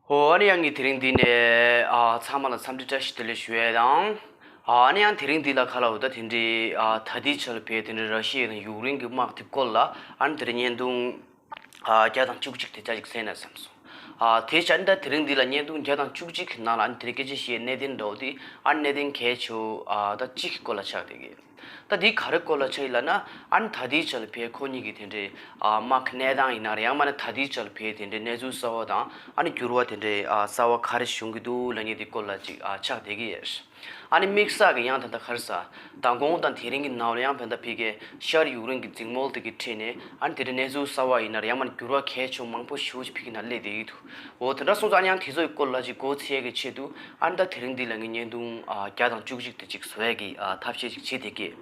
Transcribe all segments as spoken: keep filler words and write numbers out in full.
ཨོ་ཨ་ནི་ཡང་ངས་དེ་རིང་འདི་ནས་ཨ་ཚང་མ་ལ་འཚམས་འདྲི་བཀྲ་ཤིས་བདེ་ལེགས་ཞུ་ཡས་དང་། ཨ་ནི་ཡང་དེ་རིང་འདི་ལ་ཁ་ལ་འོ་ད་དེ་འདྲའི་ཨ་ད་ལྟའི་ཆར་བས་དེ་འདྲའི་ར་ཤི་ཡ་དང་ཡུཀ་རེན་གྱི་དམག་དེ་སྐོར་ལ་ཨ་ནི་དེ་རིང་བརྙན་ཐུང་ཨ་བརྒྱ་དང་བཅུ་གཅིག་དེ་ཅག་ཅིག་གསན་ན་བསམ་སོང་། ཨ་དེ་བྱས་ཨ་ནི་ད་དེ་རིང་འདི་ལ་བརྙན་ཐུང་བརྒྱ་དང་བཅུ་གཅིག་གི་ནང་ལ་ཨ་ནི་དེ་རིང་སྐད་ཆ་བཤད་གནད་དོན་འདྲ་བོ་དེ་ཨ་ནི་གནད་དོན་གལ་ཆེ་བོ་ཨ་ད་གཅིག་གི་སྐོར་ལ་ཆགས་བསྡད་ཀྱི། ད་འདི་ག་རེ་སྐོར་ལ་ཆགས་ཡིན་ལབ་ན། ཨ་ནི་ད་ལྟའི་ཆར་ལ་བས་ཁོ་གཉིས་ཀྱི་དེ་འདྲའི་ཨ་དམག་གི་གནས་སྟངས་ཡིན་ན་རེད། ཡང་མིན་ན་ད་ལྟའི་ཆར་ལ་བས་དེ་འདྲའི་གནས་ཚུལ་གསར་བ་དང་ཨ་ནི་འགྱུར་བ་དེ་འདྲའི་ཨ་གསར་བ་ག་རེ་བྱུང་གི་འདུག་ལབ་མཁན་དེ་སྐོར་ལ་ཅིག་ཨ་ཆགས་བསྡད་ཀྱི་ཡོད། ཨ་ནི་དམིགས་བསལ་གྱི་ཡང་ད་ལྟ་ག་རེ་ཟ། མདང་དགོང་དང་དེ་རིང་གི་ནང་ལ་ཡང་བས་ད་ཕ་གིའི་ཤར་ཡུཀ་རེན་གྱི་འཛིང་མོལ་དེ་གི་འཕྲིན་ནས་ཨ་ནི་དེ་འདྲའི་གནས་ཚུལ་གསར་བ་ཡིན་ན་རེད། ཡང་མིན་ན་འགྱུར་བ་གལ་ཆེ་བོ་མང་པོ་ཞེ་པོ་ཅིག་ཕ་གི་ནང་སླེབས་བསྡད་ཀྱི་འདུག་འོ་དེ་འདྲ་སོང་ཙང་ཨ་ནི་ཡང་དེ་ཚོ་ཡི་སྐོར་ལ་ཅིག་མགོ་ཚོས་ཀྱི་ཆེད་དུ་ཨ་ནི་ད་དེ་རིང་འདི་ལ་ངས་བརྙན་ཐུང་ཨ་བརྒྱ་དང་བཅུ་གཅིག་དེ་ཅིག་བཟོ་ཡ་གི་ཨ་ཐབས་ཤེས་ཅིག་བྱེད་བསྡད་ཀྱི།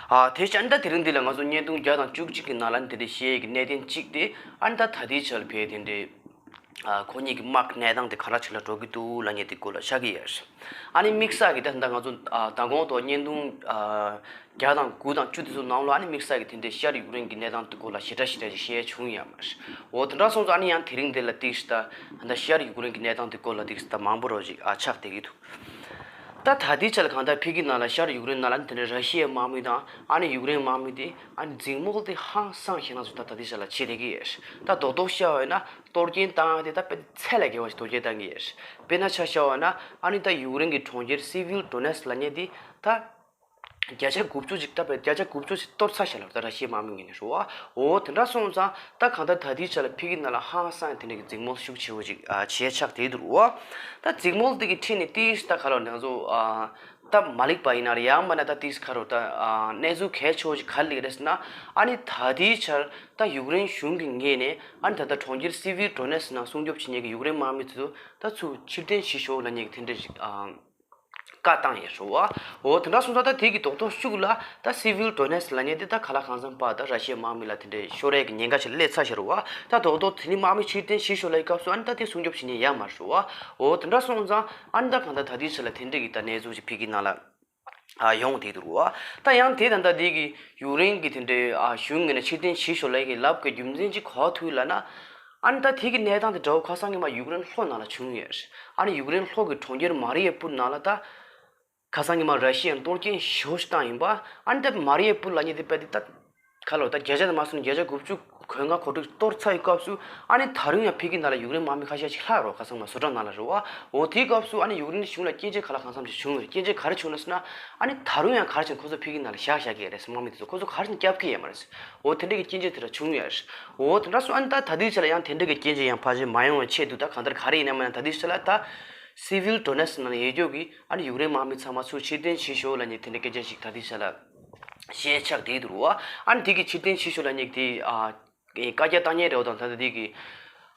ཨ་དེ་བཞིན་ཨ་ནི་ད་དེ་རིང་འདི་ལ་ང་ཚོ་བརྙན་ཐུང་བརྒྱ་དང་བཅུ་གཅིག་གི་ནང་ལ་ཨ་ནི་དེ་འདྲའི་བཤད་ཡ་གི་གནད་དོན་གཅིག་དེ་ཨ་ནི་ད་ད་ལྟའི་ཆར་བས་དེ་འདྲའི་ཨ་ཁོ་གཉིས་ཀྱི་དམག་གི་གནས་སྟངས་དེ་ག་འདྲ་ཅིག་ལ་འགྲོ་གི་འདུག་ལབ་མཁན་དེ་སྐོར་ལ་ཆགས་ཀྱི་ཡོད། ཨ་ནི་དམིགས་བསལ་གྱི་ད་ད་ང་ཚོ་ཨ་མདང་དགོང་ཐོག་བརྙན་ཐུང་ཨ་བརྒྱ་དང་དགུ་དང་བཅུ་དེ་ཚོ་ནང་ལ་ཨ་ནི་དམིགས་བསལ་གྱི་དེ་འདྲའི་ཤར་ཡུཀ་རེན་གྱི་གནས་སྟངས་དེ་སྐོར་ལ་ཞེ་དྲག་ཞེ་དྲག་ཅིག་བཤད་ཡ་བྱུང་ཡོད་མ་རེད། འོ་དེ་འདྲ་སོང་ཙང་ཨ་ནི་ཡང་དེ་རིང་འདི་ལ་ཏིག་ཙམ་ད་ད་ལྟ་ཤར་ཡུཀ་རེན་གྱི་གནས་སྟངས་དེ་སྐོར་ལ་ཏིག་ཙམ་ད་མང་པོ་རོ་ཅིག་ཨ་ཆགས་བསྡད་ཀྱི་འདུག་ད་ད་ལྟའི་ཆ་ལ་གང་ལྟར་ཕ་གི་ནང་ལ་ཤར་ཡུཀ་རེན་ནང་ལ་ཨ་ནི་དེ་འདྲའི་ར་ཤི་ཡའི་དམག་མི་དང་ཨ་ནི་ཡུཀ་རེན་དམག་མི་དེ་ཨ་ནི་འཛིང་མོལ་དེ་ཧང་སང་ཞེད་སྣང་ཚོ་ད་ད་ལྟའི་ཆ་ལ་བྱེད་བསྡད་ཀྱི་ཡོད། ད་རྡོག་རྡོག་བཤད་པ་ཡིན་ན་གཏོར་སྐྱོན་བཏང་ཡ་དེ་ད་དཔེ་ཚད་ལས་བརྒལ་བ་ཞིག་གཏོར་སྐྱོན་བཏང་གི་ཡོད། དཔེར་ན་ཆ་བཞག་པ་ན་ཨ་ནི་ད་ཡུཀ་རེན་གྱི་གྲོང་ཁྱེར་སི་བྷིལ་ཌོ་ནེ་སི་ལབ་མཁན་དེ་ད་བརྒྱ་ཆ་དགུ་བཅུ་ཅིག་ད་དཔེ་བརྒྱ་ཆ་དགུ་བཅུ་ཅིག་གཏོར་ཚར་ཤག་ལབ། ད་ར་ཤི་ཡའི་དམག་མི་ངོས་ནས་རེད་བ། འོ་དེ་འདྲ་སོང་ཙང་ད་གང་ལྟར་ད་ལྟའི་ཆ་ལ་ཕ་གི་ནང་ལ་ཧང་སང་དེ་འདྲ་གི་འཛིང་མོལ་ཤུགས་ཆེ་བོ་ཅིག་ཨ་བྱས་ཆགས་བསྡད་འདུག་རེད་བ། ད་འཛིང་མོལ་དེ་གི་འཕྲིན་ནས་ཏིས་ད་ག་ལ་ང་ཚོ་ཨ་ད་མ་ལེགས་པ་ཡིན་ན་རེད། ཡང་མིན་ན་ད་ཏིས་ག་རེ་ད་ཨ་གནས་ཚུལ་གལ་ཆེ་བོ་ཅིག་ག་རེ་སླེབས་རེད་ཟེར་ན། ཨ་ནི་ད་ལྟའི་ཆར་ད་ཡུཀ་རེན་གཞུང་གི་ངོས་ནས་ཨ་ནི་ད་ལྟ་གྲོང་ཁྱེར་སི་བྷིལ་ཌོ་ནེ་སི་ནང་སྲུང་སྐྱོབ་བྱེད་མཁན་གྱི་ཡུཀ་རེན་དམག་མི་ཚོ་ད་ཚུར་ཕྱིར་འཐེན་བྱེད་ཤོག་ལབ་མཁན་གྱི་དེ་འདྲ་ཞིག་ཨ་བཀའ་བཏང་ཡོད་རེད་བ། འོ་དེ་འདྲ་སོང་ཙང་ད་དེ་གི་རྡོག་རྡོག་ཤུགས་ལ་ད་སི་བྷིལ་ཌོ་ནེ་སི་ལབ་མཁན་དེ་ད་ག་ལ་གང་འཚམ་པ་ད་ར་ཤི་ཡའི་དམག་མི་ལ་དེ་འདྲའི་ཤོར་ཡས་ཀྱི་ཉེན་ཁ་ཞིག་སླེབས་ཚར་ཤག་རེད་བ། ད་རྡོག་རྡོག་དེ་ནི་དམག་མི་ཕྱིར་འཐེན་བྱེད་ཤོག་ལབ་ཡི་སྐབས་སུ་ཨ་ནི་ད་དེ་སྲུང་སྐྱོབ་བྱེད་མཁན་ཡོད་མ་རེད་བ། འོ་དེ་འདྲ་སོང་ཙང་ཨ་ནི་ད་གང་ལྟར་ད་ལྟའི་ཆ་ལ་དེ་འདྲ་གི་ད་གནས་ཚུལ་ཞིག་ཕ་གི་ནང་ལ་ཨ་ཡོང་བསྡད་འདུག་རེད་བ། ད་ཡང་དེ་ད་ལྟ་དེ་གི་ཡུཀ་རེན་གྱི་དེ་འདྲའི་ཨ་གཞུང་ངོས་ནས་ཕྱིར་འཐེན་བྱེད་ཤོག་ལབ་ཡས་ཀྱི་ལབ་དགོས་རྒྱུ་མཚན་ཅིག་ག་པར་ཐུག་ལབ་ན། ཨ་ནི་ད་དེ་གི་གནས་སྟངས་དེ་འདྲ་བོ་ཁ་སང་ཉི་མ་ཡུཀ་རེན་ལྷོ་ནང་ལ་བྱུང་ཡོད། ཨ་ནི་ཡུཀ་རེན་ལྷོ་གི་གྲོང་ཁྱེར་མ་རི་ཡུ་པོལ་ནང་ལ་ད་ཁ་སང་ཉི་མ་ར་ཤི་ཡའི་གཏོར་སྐྱོན་ཞེ་པོ་ཞིག་བཏང་ཡིན་པ། ཨ་ནི་ད་མ་རི་ཡུ་པོལ་ལབ་མཁན་དེ་དཔེ་དེ་ད་ག་ལོ་ད་བརྒྱ་ཆ་དེ་མ་སོང་བརྒྱ་ཆ་དགུ་བཅུ་གོ་ལྔ་གོ་དྲུག་གཏོར་ཚར་ཡི་སྐབས་སུ་ཨ་ནི་ད་རུང་ཡང་ཕ་གི་ནང་ལ་ཡུཀ་རེན་དམག་མི་ཁ་ཤས་ཤིག་ལྷག་རོ། ཁ་སང་མ་བཟོ་གྲྭ་ནང་ལ་རེད་བ། འོ་དེའི་སྐབས་སུ་ཨ་ནི་ཡུཀ་རེན་གཞུང་ལ་སྐྱོན་བརྗོད་ག་ལ་གང་འཚམ་ཞིག་བྱུང་ཡོད། སྐྱོན་བརྗོད་ག་རེ་བྱུང་ལབ་ཟེར་ན། ཨ་ནི་ད་རུང་ཡང་ག་རེ་བྱས་ན་ཁོ་ཚོ་ཕ་གི་ནང་ལ་བཞག་བཞག་གི་ཡོད་རེད། དམག་མི་དེ་ཚོ་ཁོ་ཚོ་ག་རེ་བྱས་ན་སྐྱོབ་གི་ཡོད་མ་རེད། འོ་དེ་འདྲ་གི་སྐྱོན་བརྗོད་དེ་འདྲ་བྱུང་ཡོད་རེད། འོ་དེ་འདྲ་སོང་ཨ་ནི་ད་ད་ལྟའི་ཆ་ལ་ཡང་དེ་འདྲ་གི་སྐྱོན་བརྗོད་ཡང་ཕལ་ཆེར་མ་ཡོང་བའི་ཆེད་དུ་ད་གང་ལྟར་ག་རེ་ཡིན་ན་མིན་ན་ད་ལྟའི་ཆ་ལ་ད་སི་བྷིལ་ཌོ་ནེ་སི་ནང་ལ་ཡོད་རྒྱུ་གི་ཨ་ནི་ཡུཀ་རེན་དམག་མི་ཚང་མ་ཚུར་ཕྱིར་འཐེན་བྱེད་ཤོག་ལབ་མཁན་དེ་འདྲ་སྐད་ཆ་ཞིག་ད་ལྟའི་ཆ་ལ་བཤད་ཆགས་བསྡད་འདུག་རེད་བ། ཨ་ནི་དེ་གི་ཕྱིར་འཐེན་བྱེད་ཤོག་ལབ་མཁན་དེ་ཨ་བཀའ་རྒྱ་བཏང་མཁན་རེད་བ། དང་ད་ལྟ་དེ་གི་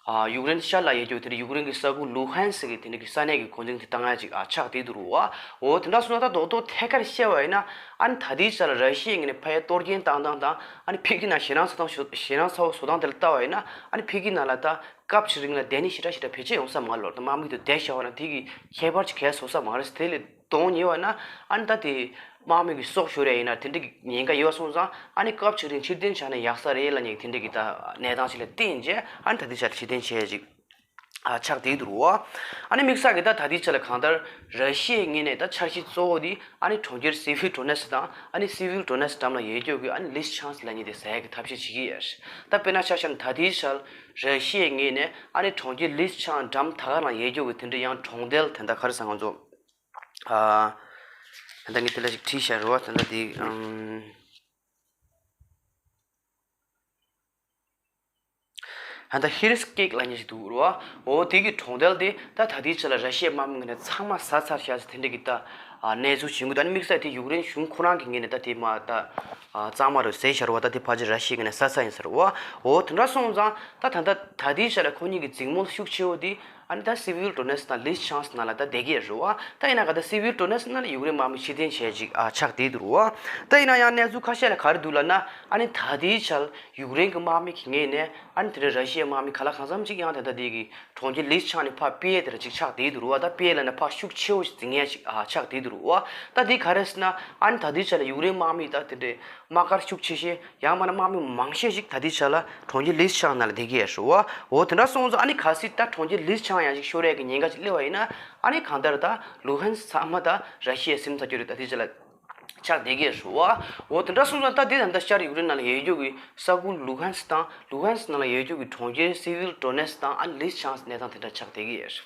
ཨ་ཡུཀ་རེན་ཤར་ལ་ཡོད་རྒྱུ་དེ་འདྲ་ཡུཀ་རེན་གྱི་ས་ཁུལ་ལུ་ཧན་སི་གི་དེ་འདྲ་གི་ས་གནས་ཀྱི་འགོ་འཛིན་དེ་བཏང་ཡ་ཅིག་ཨ་ཆགས་བསྡད་འདུག་རེད་བ། འོ་དེ་འདྲ་སོང་ན་ད་རྡོག་རྡོག་ཐད་ཀར་བཤད་པ་ཡིན་ན། ཨ་ནི་ད་ལྟའི་ཆ་ལ་ར་ཤི་ཡའི་ངོས་ནས་ཕར་གཏོར་སྐྱོན་བཏང་སྟངས་དང་ཨ་ནི་ཕ་གི་ནང་ཞེད་སྣང་ཚ་སྟངས་ཞེད་སྣང་ཚ་བོ་བཟོ་སྟངས་དེ་ལ་ལྟ་བ་ཡིན་ན། ཨ་ནི་ཕ་གི་ནང་ལ་ད་སྐབས་ཅིག་རིང་ལ་བསྡད་ནི་ཞེ་དྲག་ཞེ་དྲག་བེད་སྤྱོད་ཡོང་ས་མ་རེད་ལོ། ད་དམག་མི་དེ་བསྡད་བཞག་པ་ན་དེ་གི་ཁྱད་པར་ཅིག་གང་ཡང་བཟོ་ས་མ་རེད། དེ་ལས་གདོང་ཉེ་བ་ན་ཨ་ནི་ད་དེ་དམག་མི་གི་སྲོག་ཤོར་ཡ་ཡིན་ན་དེ་འདྲ་གི་ཉེན་ཁ་ཡོད་པ་སོང་ཙང་ཨ་ནི་སྐབས་ཅིག་རིང་ཕྱིར་འཐེན་བྱས་ན་ཡག་ས་རེད་ལབ་མཁན་དེ་འདྲ་གི་ད་གནས་སྟངས་ཅིག་ལ་བརྟེན་བྱས་ཨ་ནི་ད་ལྟའི་ཆ་ལ་ཕྱིར་འཐེན་བྱས་ཡ་ཅིག་ཨ་ཆགས་བསྡད་འདུག་རེད་བ། ཨ་ནི་དམིགས་བསལ་གྱི་ད་ད་ལྟའི་ཆ་ལ་གང་ལྟར་ར་ཤི་ཡའི་ངོས་ནས་ད་འཆར་གཞི་གཙོ་བོ་དེ་ཨ་ནི་གྲོང་ཁྱེར་སི་བྷིལ་ཌོ་ནེ་སི་དང་ཨ་ནི་སི་བྷིལ་ཌོ་ནེ་སི་འགྲམ་ལ་ཡོད་རྒྱུ་གི་ཨ་ནི་ལི་སི་ཆང་སི་ལབ་མཁན་དེ་ཟ་ཡ་གི་ཐབས་ཤེས་བྱེད་ཀྱི་ཡོད། ད་དཔེར་ན་ཆ་བཞག་ན་ད་ལྟའི་ཆར་ར་ཤི་ཡའི་ངོས་ནས་ཨ་ནི་གྲོང་ཁྱེར་ལི་སི་ཆང་སི་འགྲམ་ད་ག་རང་ཡོད་རྒྱུ་གི་དེ་འདྲ་ཡང་གྲོང་རྡལ་དེ་འདྲ་ག་རེ་ཟེར་ང་ཚོ་ཨ་དེ་འདྲ་ངས་དེ་ལ་ཞིག་བྲིས་བཞག་རེད་བ། དེ་འདྲ་དེ་ཨམ། ཨ་ད་ཧིར་སི་ཀེག་ལབ་མཁན་ཞིག་འདུག་རེད་བ། འོ་དེ་གི་གྲོང་རྡལ་དེ་ད་ད་ལྟའི་ཆ་ལ་ར་ཤི་ཡའི་དམག་མི་ངོས་ནས་ཚང་མ་ཟ་ཚར་བཞག་ཟེར་དེ་འདྲ་གི་ད་ཨ་གནས་ཚུལ་བྱུང་གི་འདུག་ཨ་ནི་དམིགས་བསལ་དེ་ཡུཀ་རེན་གཞུང་ཁོ་རང་གི་ངོས་ནས་ད་དེ་མ་ད་ཨ་གཙང་མ་རུ་བཟས་བཞག་རེད་བ། ད་དེ་ཕལ་ཆེར་ར་ཤི་ཡའི་ངོས་ནས་ཟ་ཚར་ཡིན་ཟེར་རེད་བ། འོ་དེ་འདྲ་སོང་ཙང་ད་ད་ད་ད་ལྟའི་ཆ་ལ་ཁོ་གཉིས་ཀྱི་འཛིང་མོལ་ཤུགས་ཆེ་བོ་དེ་ ཨ་ནི་ད་སི་བིལ་ཌོ་ནེ་སི་དང་ལིས་ཆང་སི་ནང་ལ་ད་བསྡད་ཀྱི་ཡོད་རེད་བ། ད་ཡིན་ན་ག་ད་སི་བིལ་ཌོ་ནེ་སི་ནང་ལ་ཡུཀ་རེན་དམག་མི་ཕྱིར་འཐེན་བྱས་ཅིག་ཨ་ཆགས་བསྡད་འདུག་རེད་བ། ད་ཡིན་ན་ཡང་གནས་ཚུལ་ཁ་ཤས་ལ་ག་རེ་འདུག་ལབ་ན། ཨ་ནི་ད་ལྟའི་ཆར་ཡུཀ་རེན་གྱི་དམག་མི་གི་ངོས་ནས་ཨ་ནི་དེ་འདྲ་ར་ཤི་ཡའི་དམག་མི་ག་ལ་གང་འཚམ་ཅིག་ཡང་ད་ལྟ་དེ་གི་གྲོང་ཁྱེར་ལིས་ཆང་ནས་ཕར་སྤེལ་དེ་འདྲ་ཅིག་ཆགས་བསྡད་འདུག་རེད་བ། ད་སྤེལ་ལབ་ན་ཕར་ཤུགས་ཆེ་བོ་ཞིག་འཛིང་ཡས་ཅིག་ཨ་ཆགས་བསྡད་འདུག་རེད་བ། ད་དེ་ག་རེ་ཟེར་ན། ཨ་ནི་ད་ལྟའི་ཆར་ལ་ཡུཀ་རེན་དམག་མི་ད་དེ་འདྲའི་དམག་སྒར་ཤུགས་ཆེ་ཤོས། ཡང་མིན་ན་དམག་མི་མང་ཤོས་ཤིག་ད་ལྟའི་ཆ་ལ་གྲོང་ཁྱེར་ལིས་ཆང་ནང་ལ་བསྡད་ཀྱི་ཡོད་རེད་བ། འོ་དེ་འདྲ་སོང་ཙང་ཨ་ནི་གལ་སྲིད་ད་གྲོང་ཁྱེར་ལིས་ཆང་ཡང་ཅིག་ཤོར་ཡས་ཀྱི་ཉེན་ཁ་ཅིག་སླེབས་པ་ཡིན་ན། ཨ་ནི་གང་ལྟར་ད་ལུ་ཧན་སི་ཚང་མ་ད་ར་ཤི་ཡའི་སེམས་ཚ་རྒྱུ་རེད། ད་ལྟའི་ཆ་ལ་ཆགས་བསྡད་ཀྱི་ཡོད་རེད་བ། འོ་དེ་འདྲ་སོང་ཙང་ད་དེ་ད་ལྟ་ཤར་ཡུཀ་རེན་ནང་ལ་ཡོད་རྒྱུ་གི་ས་ཁུལ་ལུ་ཧན་སི་དང་ལུ་ཧན་སི་ནང་ལ་ཡོད་རྒྱུ་གི་གྲོང་ཁྱེར་སི་བིལ་ཌོ་ནེ་སི་དང་ཨ་ནི་ལིས་ཆང་གནས་སྟངས་དེ་འདྲ་ཆགས་བསྡད་ཀྱི་ཡོད་རེད།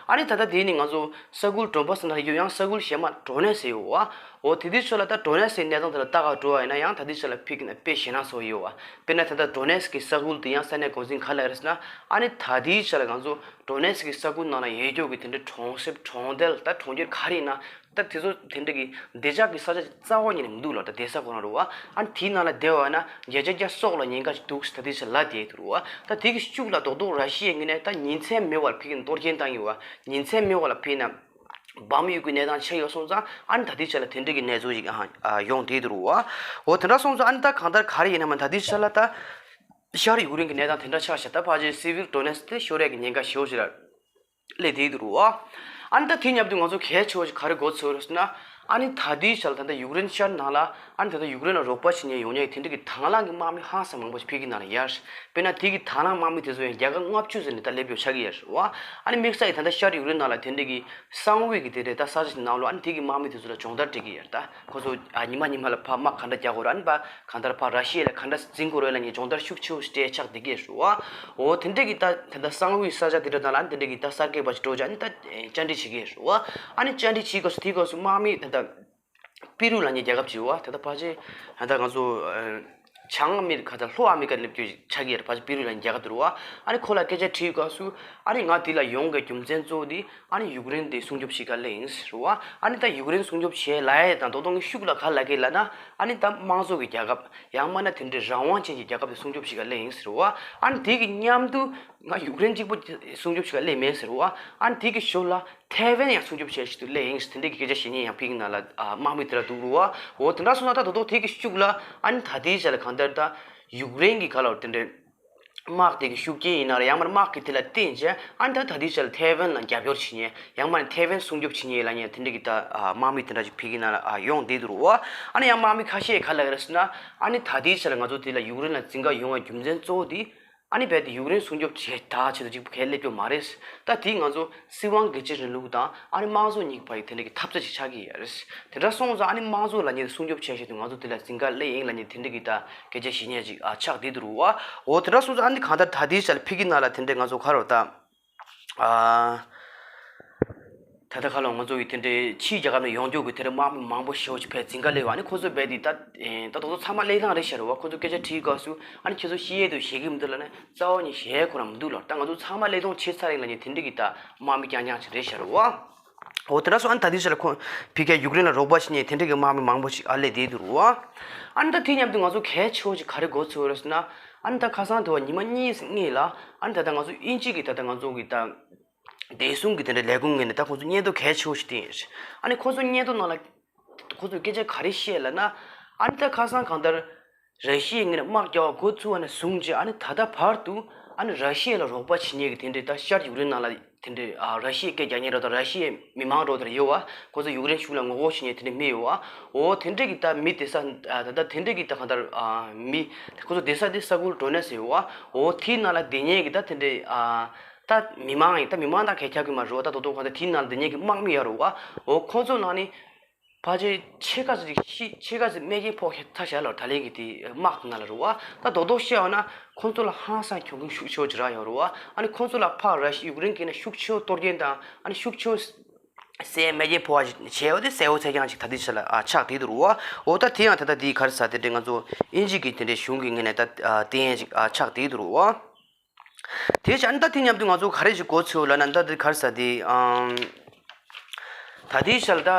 ཨ་ནི་ད་ལྟ་དེ་ནི་ང་ཚོ་ས་ཁུལ་ཌོན་པ་སི་ནང་ཡོད། ཡང་ས་ཁུལ་གཞན་མ་ཌོ་ནེ་སི་ཡོད་བ། འོ་དེ་དུས་ཚོད་ལ་ད་ཌོ་ནེ་སི་གནས་སྟངས་དེ་ལ་ལྟ་ག་འགྲོ་བ་ཡིན་ན་ཡང་ད་ལྟའི་ཆ་ལ་ཕི་གི་ན་དཔེ་ཞེད་སྣང་ཚ་བོ་ཡོད་བ། དཔེར་ན་ད་ལྟ་ཌོ་ནེ་སི་གི་ས་ཁུལ་དེ་ཡང་ས་གནས་འགོ་འཛིན་ག་ལ་རེད་ཟེར་ན། ཨ་ནི་ད་ལྟའི་ཆ་ལ་ང་ཚོ་ཌོ་ནེ་སི་གི་ས་ཁུལ་ནང་ལ་ཡོད་རྒྱུ་གི་དེ་འདྲའི་གྲོང་གསེབ་གྲོང་རྡལ་ད་གྲོང་ཁྱེར་ག་རེ་ཡིན་ན། ད་དེ་ཚོ་དེ་འདྲ་གི་བདེ་འཇགས་ཀྱི་ས་ཆ་རྩ་བ་ཉིད་ནས་མི་འདུག་ལ། ད་བསྡད་ས་ཁོ་རང་རེད་བ། ཨ་ནི་དེའི་ནང་ལ་བསྡད་པ་ཡིན་ན་བརྒྱ་ཆ་བརྒྱ་སྲོག་ལ་ཉེན་ཁ་ཞིག་འདུག་ཟེར་ད་ལྟའི་ཆ་ལ་བསྡད་འདུག་རེད་བ། ད་དེ་གི་ཤུགས་ལ་རྡོག་རྡོག་ར་ཤི་ཡའི་ངོས་ནས་ད་ཉིན་མཚན་མེད་པར་ཕི་གི་གཏོར་སྐྱོན་བཏང་ཡོད་བ། ཉིན་མཚན་མེད་པ་ལ་ཕི་ན་བམ་གཡུག་གི་གནས་སྟངས་ཆགས་ཡོད་སོང་ཙང་། ཨ་ནི་ད་ལྟའི་ཆ་ལ་དེ་འདྲ་གི་གནས་ཚུལ་ཞིག་ཨ་ཡོང་བསྡད་འདུག་རེད་བ། འོ་དེ་འདྲ་སོང་ཙང་ཨ་ནི་ད་གང་ལྟར་ག་རེ་ཡིན་ན་མ་ད་ལྟའི་ཆ་ལ་ད་ཤར་ཡུཀ་རེན་གྱི་གནས་སྟངས་དེ་འདྲ་ཆགས་ཤག་ད་ཕལ་ཆེར་སི་བིལ་ཌོ་ནེ་སི་དེ་ཤོར་ཡས་ཀྱི་ཉེན་ཁ་ཞེ་པོ་ཞིག་ལ་སླེབས་བསྡད་འདུག་རེད་བ། ཨ་ནི་ད་དེ་མཉམ་དུ་ང་ཚོ་གལ་ཆེ་བ་ཞིག་ག་རེ་གོ་ཚོད་རེད་ཟེར་ན། ཨ་ནི་ད་ལྟའི་ཆ་ལ་ད་ལྟ་ཡུཀ་རེན་ཤར་ནང་ལ་ཨ་ནི་ད་ལྟ་ཡུཀ་རེན་ལ་རོགས་པ་བྱེད་མཁན་ཡོང་མཁན་དེ་འདྲ་གི་དང་བླངས་ཀྱི་དམག་མི་ཧང་སང་མང་པོ་ཞིག་ཕི་གི་ནང་ལ་ཡོད་རེད། དཔེར་ན་དེ་གི་དང་བླངས་དམག་མི་དེ་ཚོ་ཡང་རྒྱལ་ཁབ་ལྔ་བཅུ་ཙམ་ནས་ད་སླེབས་ཡོང་ཆགས་ཀྱི་ཡོད་རེད་བ། ཨ་ནི་དམིགས་བསལ་གྱི་ད་ལྟ་ཤར་ཡུཀ་རེན་ནང་ལ་དེ་འདྲ་གི་གསང་བའི་གི་དེ་འདྲའི་ད་ས་ཆ་ཞིག་ནང་ལོགས་ཨ་ནི་དེ་གི་དམག་མི་དེ་ཚོ་ལ་སྦྱོང་བརྡར་སྤྲད་ཀྱི་ཡོད་རེད། ད་ཁོ་ཚོ་ཨ་ཉི་མ་ཉི་མ་ལ་ཕར་དམག་ག་འདྲ་རྒྱག་དགོས་རེད། ཨ་ནི་ཕར་གང་ལྟར་ཕར་ར་ཤི་ཡ་ལ་ག་འདྲ་འཛིང་དགོས་རེད་ལབ་མཁན་སྦྱོང་བརྡར་ཤུགས་ཆེ་བོ་ཞིག་སྤྲད་ཆགས་བསྡད་ཀྱི་ཡོད་རེད་བ། འོ་དེ་འདྲ་གི་ད་ད་ལྟ་གསང་བའི་ས་ཆ་དེ་འདྲ་ནང་ལ་ཨ་ནི་དེ་འདྲ་གི་ད་གསར་སྐྱེས་པ་ཞིག་འགྲོ་བྱས་ཨ་ནི་ད་བཅར་འདྲི་བྱེད་ཀྱི་ཡོད་རེད་བ། ཨ་ནི་བཅར་འདྲི་བྱེད་སྐབས་སུ་དེའི་སྐབས་སུ་དམག་མི་ད་ལྟ་པི་རུ་ལབ་མཁན་རྒྱལ་ཁབ་ཅིག་ཡོད་བ། ད་ལྟ་ཕལ་ཆེར་ད་ལྟ་ང་ཚོ་བྱང་ཨ་མི་རི་ཁ་དང་ལྷོ་ཨ་མི་རི་ཁ་སླེབས་རྒྱུ་ཆགས་ཀྱི་ཡོད་རེད། ཕལ་ཆེར་པི་རུ་ལབ་མཁན་རྒྱལ་ཁབ་དེ་རེད་བ། ཨ་ནི་ཁོ་ལ་སྐད་ཆ་དྲིས་སྐབས་སུ་ཨ་ནི་ང་འདི་ལ་ཡོང་དགོས་རྒྱུ་མཚན་གཙོ་བོ་དེ་ཨ་ནི་ཡུཀ་རེན་དེ་སྲུང་སྐྱོབ་བྱེད་ག་སླེབས་ཡིན་ཟེར་བ། ཨ་ནི་ད་ཡུཀ་རེན་སྲུང་སྐྱོབ་བྱེད་ལབ་ཡས་དང་རྡོག་རྡོག་གི་ཤུགས་ལ་ག་ལབ་ཀྱི་ལབ་ན། ཨ་ནི་ད་དམངས་གཙོ་གི་རྒྱལ་ཁབ་ཡང་མིན་ན་དེ་འདྲའི་རང་དབང་ཅན་གྱི་རྒྱལ་ཁབ་དེ་སྲུང་སྐྱོབ་བྱེད་ག་སླེབས་ཡིན་ཟེར་བ། ཨ་ནི་དེ་གི་མཉམ་དུ་ང་ཡུཀ་རེན་གཅིག་པོ་སྲུང་སྐྱོབ་བྱེད་ག་སླེབས་མེད་ཟེར་བ། ཨ་ནི་དེ་གི་ཞོར་ལ་ཐའེ་ཝན་ཡང་སྲུང་སྐྱོབ་བྱེད་ཆེད་དུ་སླེབས་ཡིན་ཟེར་དེ་འདྲའི་གི་སྐད་ཆ་བཤད་མཁན་ཡང་ཕི་གི་ནང་ལ་ཨ་དམག་མི་དེ་འདྲ་འདུག་རེད་བ། འོ་དེ་འདྲ་སོང་ན་ད་རྡོག་རྡོག་དེ་གི་ཤུགས་ལ་ཨ་ནི་ད་ལྟའི་ཆ་ལ་གང་ལྟར་ད་ཡུཀ་རེན་གི་ག་ལབ་དེ་འདྲའི་དམག་དེ་གི་ཤུགས་རྐྱེན་ཡིན་ན་རེད། ཡང་མིན་ན་དམག་གི་དེ་ལ་བརྟེན་བྱས་ཨ་ནི་ད་ད་ལྟའི་ཆ་ལ་ཐའེ་ཝན་ལ་རྒྱབ་སྐྱོར་བྱེད་མཁན། ཡང་མིན་ན་ཐའེ་ཝན་སྲུང་སྐྱོབ་བྱེད་མཁན་ལབ་མཁན་དེ་འདྲ་གི་ད་ཨ་དམག་མི་དེ་འདྲ་ཅིག་ཕི་གི་ནང་ལ་ཨ་ཡོང་བསྡད་འདུག་རེད་བ། ཨ་ནི་ཡང་དམག་མི་ཁ་ཤས་ག་ལབ་ཀྱི་རེད་ཟེར་ན། ཨ་ནི་ད་ལྟའི་ཆ་ལ་ང་ཚོ་དེ་ལ་ཡུཀ་རེན་ལ་འཛིང་ག་ཡོང་བའི་རྒྱུ་མཚན་གཙོ་བོ་དེ་ཨ་ནི་རྦད་དེ་ཡུཀ་རེན་སྲུང་སྐྱོབ་བྱེད་ད་ཆེད་དུ་ཅིག་ག་སླེབས་རྒྱུ་མ་རེད། ད་དེ་ང་ཚོ་སྲིད་དབང་སྒེར་གཅོད་རིང་ལུགས་དང་ཨ་ནི་དམངས་གཙོ་གཉིས་ཀྱི་བར་གྱི་དེ་འདྲ་གི་འཐབ་རྩོད་ཅིག་ཆགས་ཀྱི་ཡོད་རེད། དེ་འདྲ་སོང་ཙང་ཨ་ནི་དམངས་གཙོ་ལབ་མཁན་དེ་སྲུང་སྐྱོབ་བྱེད་ཆེད་དུ་ང་ཚོ་དེ་ལ་འཛིང་ག་སླེབས་ཡིན་ལབ་མཁན་དེ་འདྲ་གི་ད་སྐད་ཆ་བཤད་མཁན་ཅིག་ཨ་ཆགས་བསྡད་འདུག་རེད་བ། འོ་དེ་འདྲ་སོང་ཙང་ཨ་ནི་གང་ལྟར་ད་ལྟའི་ཆ་ལ་ཕི་གི་ནང་ལ་དེ་འདྲའི་ང་ཚོ་ག་རེ་ད། ཨ། ད་ལྟ་ཁ་ལོ་ང་ཚོ་ཡི་དེ་འདྲའི་ཕྱིའི་རྒྱལ་ཁབ་ནས་ཡོང་རྒྱུ་གི་དེ་འདྲའི་དམག་མི་མང་པོ་ཞེ་པོ་ཅིག་ཕར་འཛིང་ག་སླེབས་པ། ཨ་ནི་ཁོ་ཚོ་རྦད་དེ་ད་ད་དུང་ཚང་མ་གླེགས་ཐང་རེད་ཤག་རེད་བ། ཁོ་ཚོ་སྐད་ཆ་དྲིས་སྐབས་སུ་ཨ་ནི་ཁྱེད་ཚོ་ཤི་ཡས་འདུག་བཞེས་ཀྱི་མི་འདུག་ལབ་ནས་རྩ་བ་ནས་བཞེས་ཁོ་རང་མི་འདུག་ལབ། ད་ང་ཚོ་ཚང་མ་གླེགས་ཐང་ཆད་ཚར་ཡིན་ལབ་མཁན་དེ་འདྲའི་གི་ད་དམག་མི་རྐྱང་རྐྱང་ཅིག་རེད་ཤག་རེད་བ། འོ་དེ་འདྲ་སོང་ཨ་ནི་ད་ལྟའི་ཆ་ལ་ཁོ་ཕི་གའི་ཡུཀ་རེན་ལ་རོགས་པ་བྱེད་མཁན་དེ་འདྲའི་གི་དམག་མི་མང་པོ་ཞིག་ཨ་སླེབས་བསྡད་འདུག་རེད་བ། ཨ་ནི་ད་དེ་མཉམ་དུ་ང་ཚོ་གལ་ཆེ་བོ་ཞིག་ག་རེ་གོ་ཚོད་རེད་ཟེར་ན། ཨ་ནི་ད་ཁ་སང་དུ་བ་ཉི་མ་གཉིས་སྔོན་ལ་ཨ་ནི་ད་ལྟ་ང་ཚོ་དབྱིན་ཇི་གི་ད་ལྟ་ང་ཚོ་གི་ད་བདེ་སྲུང་གི་དེ་འདྲའི་ལས་ཁུངས་ངོས་ནས་ད་ཁོང་ཚོ་སྙན་ཐོ་གལ་ཆེ་བོ་ཞིག་བཏིང་ཡོད་རེད། ཨ་ནི་ཁོང་ཚོ་སྙན་ཐོ་ནང་ལ་ཁོང་ཚོས་སྐད་ཆ་ག་རེ་བཤད་ལབ་ན། ཨ་ནི་ད་ཁ་སང་གང་ལྟར་ར་ཤི་ཡའི་ངོས་ནས་དམག་རྒྱག་པ་འགོ་བཙུགས་པ་ནས་བཟུང་བྱས་ཨ་ནི་ད་ལྟ་བར་དུ་ཨ་ནི་ར་ཤི་ཡ་ལ་རོགས་པ་བྱེད་མཁན་གྱི་དེ་འདྲའི་ད་ཤར་ཡུཀ་རེན་ནང་ལ་དེ་འདྲའི་ཨ་ར་ཤི་ཡའི་སྐད་རྒྱག་མཁན་རོ་དང་ར་ཤི་ཡའི་མི་མང་རོ་དེ་འདྲ་ཡོད་བ། ཁོང་ཚོ་ཡུཀ་རེན་གཞུང་ལ་ངོ་རྒོལ་བྱེད་མཁན་དེ་འདྲའི་མི་ཡོད་བ། འོ་དེ་འདྲའི་གི་ད་མི་སྡོད་ས་ཨ་ད་ལྟ་དེ་འདྲའི་གི་ད་གང་ལྟར་ཨ་མི་ཁོང་ཚོ་སྡོད་ས་དེ་ས་ཁུལ་ཌོ་ནེ་སི་ཡོད་བ། འོ་དེའི་ནང་ལ་སྡོད་མཁན་གྱི་ད་དེ་འདྲའི་ཨ། ད་མི་མང་ཡིན། ད་མི་མང་དང་གས་ཁྱབ་ཀྱི་མ་རེད་བ། ད་དོ་དོ་གང་ལྟར་དེའི་ནང་ལ་སྡོད་མཁན་གྱི་དམག་མི་ཡོད་རེད་བ། འོ་ཁོང་ཚོ་ནང་ནས་ཕལ་ཆེར་ཕྱེད་ཀ་ཙམ་ཅིག་ཤི། ཕྱེད་ཀ་ཙམ་རྨས་སྐྱོན་ཕོག་ཤག་ད་ལྟའི་གི་དེ་དམག་དེ་ནང་ལ་རེད་བ། ད་དོ་དོ་བཤད་པ་ན་ཁོང་ཚོ་ལ་ཧང་སང་གྱོང་གུན་ཤུགས་ཆེ་བོ་ཅིག་རག་ཡོད་རེད་བ། ཨ་ནི་ཁོང་ཚོ་ལ་ཕར་ར་ཤི་ཡུཀ་རེན་གྱི་ནས་ཤུགས་ཆེ་བོ་གཏོར་སྐྱོན་དང་ཨ་ནི་ཤུགས་ཆེ་བོ་གསལ་རྨས་སྐྱོན་ཕོག་པ་ཞིག་བྱས་པ་དེ་གསལ་པོ་གསལ་རྐྱང་ཅིག་ད་ལྟའི་ཆ་ལ་ཨ་ཆགས་བསྡད་འདུག་རེད་བ། འོ་ད་དེ་ཡང་ད་ལྟ་དེའི་ག་རེ་ཟེར་དེ་འདྲའི་ང་ཚོ་དབྱིན་ཇི་གི་དེ་འདྲའི་གཞུང་གི་ངོས་ནས་ད་ཨ་བསྟན་ཡས་ཅིག་ཨ་ཆགས་བསྡད་འདུག་རེད་བ། དེ་བྱས་ཨ་ནི་ད་དེ་མཉམ་དུ་ང་ཚོ་ག་རེ་ཞིག་གོ་ཚོད་ལབ་ན། ད་དེ་ག་རེ་ཟེར་དེ་ཨམ། ད་ལྟའི་ཆ་ལ་ད་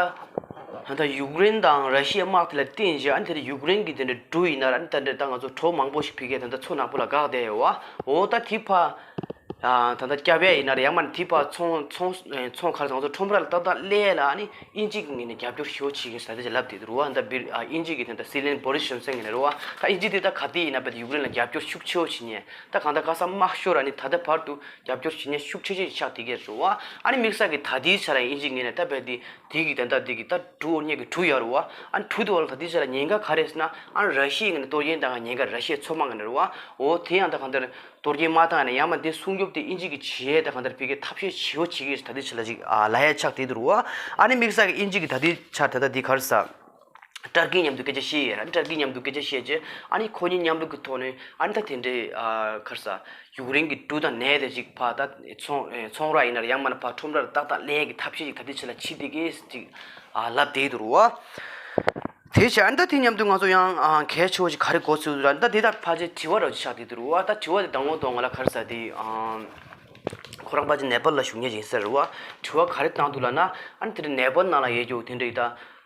ད་ཡུཀ་རེན་དང་ར་ཤི་ཡའི་དམག་དེ་ལ་བརྟེན་བྱས་ཨ་ནི་ད་ལྟ་ཡུཀ་རེན་གྱི་དེ་འདྲ་འབྲུ་ཡིན་ན་ཨ་ནི་ད་འདྲ་ད་ང་ཚོ་གྲོ་མང་པོ་ཞིག་ཕ་གིར་ད་ལྟ་མཚོ་ནག་པོ་ལ་འགག་བསྡད་ཡོད་བ། འོ་ད་དེ་ཕར་ ད་ལྟ་སྐྱབས་ཡས་ཡིན་ན་རེད། ཡང་མིན་ན་དེ་ཕར་ཚོང་ཚོང་ཚོང་ག་རེ་ཟེར། ཚོང་ཁྲོམ་ར་ལ་ཏག་ཏག་སླེབས་ལ་ཨ་ནི་དབྱིན་ཇི་གི་ངོས་ནས་རྒྱབ་སྐྱོར་ཞེ་པོ་བྱེད་ཀྱི་ཡིན་ཟེར་དེ་ལབ་བསྡད་འདུག་རེད་བ། ད་བིར་དབྱིན་ཇི་གི་དེ་འདྲ་སྲིད་བློན་བོ་རིས་ཇོན་སན་ཡིན་ན་རེད་བ། ད་དབྱིན་ཇི་དེ་ད་ག་དུས་ཡིན་ན་རྦད་དེ་ཡུཀ་རེན་ལ་རྒྱབ་སྐྱོར་ཤུགས་ཆེ་བོ་བྱེད་མཁན། ད་གང་ལྟར་ཁ་སང་དམག་ཤོར་ཨ་ནི་ད་ལྟ་བར་དུ་རྒྱབ་སྐྱོར་བྱེད་མཁན་ཤུགས་ཆེ་ཆེ་ཆགས་བསྡད་ཀྱི་རེད་བ། ཨ་ནི་དམིགས་བསལ་གྱི་ད་ལྟའི་ཆར་ཡང་དབྱིན་ཇིའི་ངོས་ནས་ད་རྦད་དེ་དེ་གི་དོན་དག་དེ་གི་ད་འབྲུ་འོ་བརྙས་ཀྱི་འབྲུ་ཡོད་རེད་བ། ཨ་ནི་འབྲུ་དེ་བ་ལ་ད་ལྟའི་ཆར་ལ་ཉེན་ཁ་ག་རེ་ཟེར་ན། ཨ་ནི་ར་ཤི་ཡའི་ངོས་ནས་གཏོར་སྐྱོན་བཏང་ཡ་ཉེན་ཁ་ར་ཤི་ཡའི་མཚོ་དམག་གི་ནས་རེད་བ། འོ་དེ་ཡང་ད་གང་ལྟར་གཏོར་སྐྱོན་མ་བཏང་ཡ་ནས་ཡང་མིན་ན་དེ་སྲུང་སྐྱོབ་དེ་དབྱིན་ཇི་གིས་བྱེད་ཡས་ད་གང་ལྟར་ཕ་གིར་ཐབས་ཤེས་ཞེ་པོ་བྱེད་ཀྱི་ཡོད་ཟེར་ད་ལྟའི་ཆར་ལ་ཅིག་ཨ་ལབ་ཡ་ཆགས་བསྡད་འདུག་རེད་བ། ཨ་ནི་དམིགས་བསལ་གྱི་དབྱིན་ཇི་གིས་ད་ལྟའི་ཆར་ད་ལྟ་འདི་ག་རེ་ཟེར། ཏར་ཀི་མཉམ་དུ་སྐད་ཆ་བཤད་ཡས་ར། ཏར་ཀི་མཉམ་དུ་སྐད་ཆ་བཤད་རྗེས་ཨ་ནི་ཁོ་གཉིས་མཉམ་རུབ་ཀྱི་ཐོག་ནས་ཨ་ནི་ད་དེ་འདྲའི་ཨ་ག་རེ་ཟེར། ཡུཀ་རེན་གྱི་འབྲུ་དང་ནས་དེ་ཅིག་ཕར་ད་ཚོང་ཚོང་ར་ཡིན་ན་རེད། ཡང་མིན་ན་ཕར་ཁྲོམ་ར་ལ་ཏག་ཏག་སླེབས་ཡས་ཀྱི་ཐབས་ཤེས་ཅིག་ད་ལྟའི་ཆར་ལ་བྱེད་བསྡད་ཀྱི་ཅིག་ཨ་ལབ་བསྡད་འདུག་རེད་བ། དེ་བྱས་ཨ་ནི་ད་དེ་མཉམ་དུ་ང་ཚོ་ཡང་ཨ་གལ་ཆེ་བོ་ཞིག་ག་རེ་གོ་ཚུལ་འདུག་ར། ད་དེ་ད་ཕལ་ཆེར་དྲི་བ་ར་ཅིག་ཆགས་བསྡད་འདུག་རེད་བ། ད་དྲི་བ་དེ་དང་པོ་དང་པོ་ང་ལ་ག་རེ་ཟེར་དེ་ཨ་ཁོ་རང་ཕལ་ཆེར་ནེ་པཱལ་ལ་བཞུགས་མཁན་ཅིག་ཡིན་ས་རེད་བ། དྲི་བ་ག་རེ་བཏང་འདུག་ལབ་ན། ཨ་ནི་དེ་འདྲ་ནེ་པཱལ་ནང་ལ་ཡོད་རྒྱུ་དེ་འདྲ་ཡི་ད་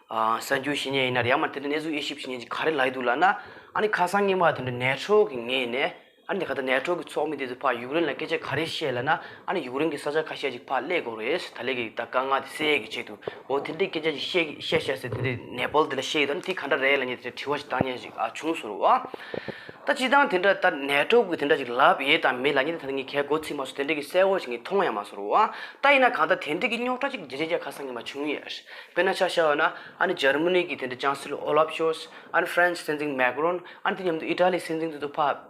ཨ་གསར་འགྱུར་ཞིག་ཉན་ཡིན་ན་རེད། ཡང་མིན་དེ་འདྲ་གནས་ཚུལ་དབྱེ་ཞིབ་ཞིག་ཉན་ཅིག་ག་རེ་ལབ་ཡི་འདུག་ལབ་ན། ཨ་ནི་ཁ་སང་ཉིན་མ་དེ་འདྲ་ནེ་ཊོ་གི་ངོས་ནས་ཨ་ནི་ག་ད་ནེ་ཊོ་གི་ཚོགས་མི་དེ་ཚོ་ཕར་ཡུཀ་རེན་ལ་སྐད་ཆ་ག་རེ་བཤད་ལབ་ན། ཨ་ནི་ཡུཀ་རེན་གྱི་ས་ཆ་ཁ་ཤས་ཅིག་ཕར་སླེབས་དགོས་རེད། ད་ལན་གྱི་ད་དཀའ་ངལ་དེ་སེལ་ཡས་ཀྱི་ཆེད་དུ། འོ་དེ་འདྲའི་སྐད་ཆ་ཅིག་བཤད་བཤད་བཤད་ཟེར་དེ་འདྲའི་ནེ་པཱལ་དེ་ལ་བཤད་ཡོད། ཨ་ནི་དེ་ག་འདྲ་རེད་ལབ་མཁན་དེ་འདྲ་དྲི་བ་ཞིག་བཏང་མཁན་ཞིག་ཨ་བྱུང་སོང་རེད་བ། ད་སྤྱིར་བཏང་དེ་འདྲ་ད་ནེ་ཊོ་གི་དེ་འདྲ་ཅིག་ལབ་ཡས་དང་མེད་ལབ་མཁན་དེ་ད་ངས་གལ་མགོ་ཚོས་མ་སོང་། དེ་འདྲ་གི་གསལ་བོ་ཞིག་ངས་མཐོང་ཡང་མ་སོང་རེད་བ། ད་ཡིན་ན་གང་ལྟར་དེ་འདྲ་གི་རྙོག་དྲ་ཅིག་རྒྱ་ཆེ་རྒྱ་ཁ་སང་གི་མ་བྱུང་ཡོད། དཔེར་ན་ཆ་བཞག་ཡོད་ན་ཨ་ནི་འཇར་མ་ནི་གི་དེ་འདྲ་ཅང་སི་ལོ་ཨོ་ལབ་ཤོལ་ཚ། ཨ་ནི་ཧྥ་རན་སི་སྲིད་འཛིན་མེག་རོན། ཨ་ནི་དེ་མཉམ་དུ་ཨི་ཊ་ལི་སྲིད་འཛིན་དེ་ཚོ་ཕར་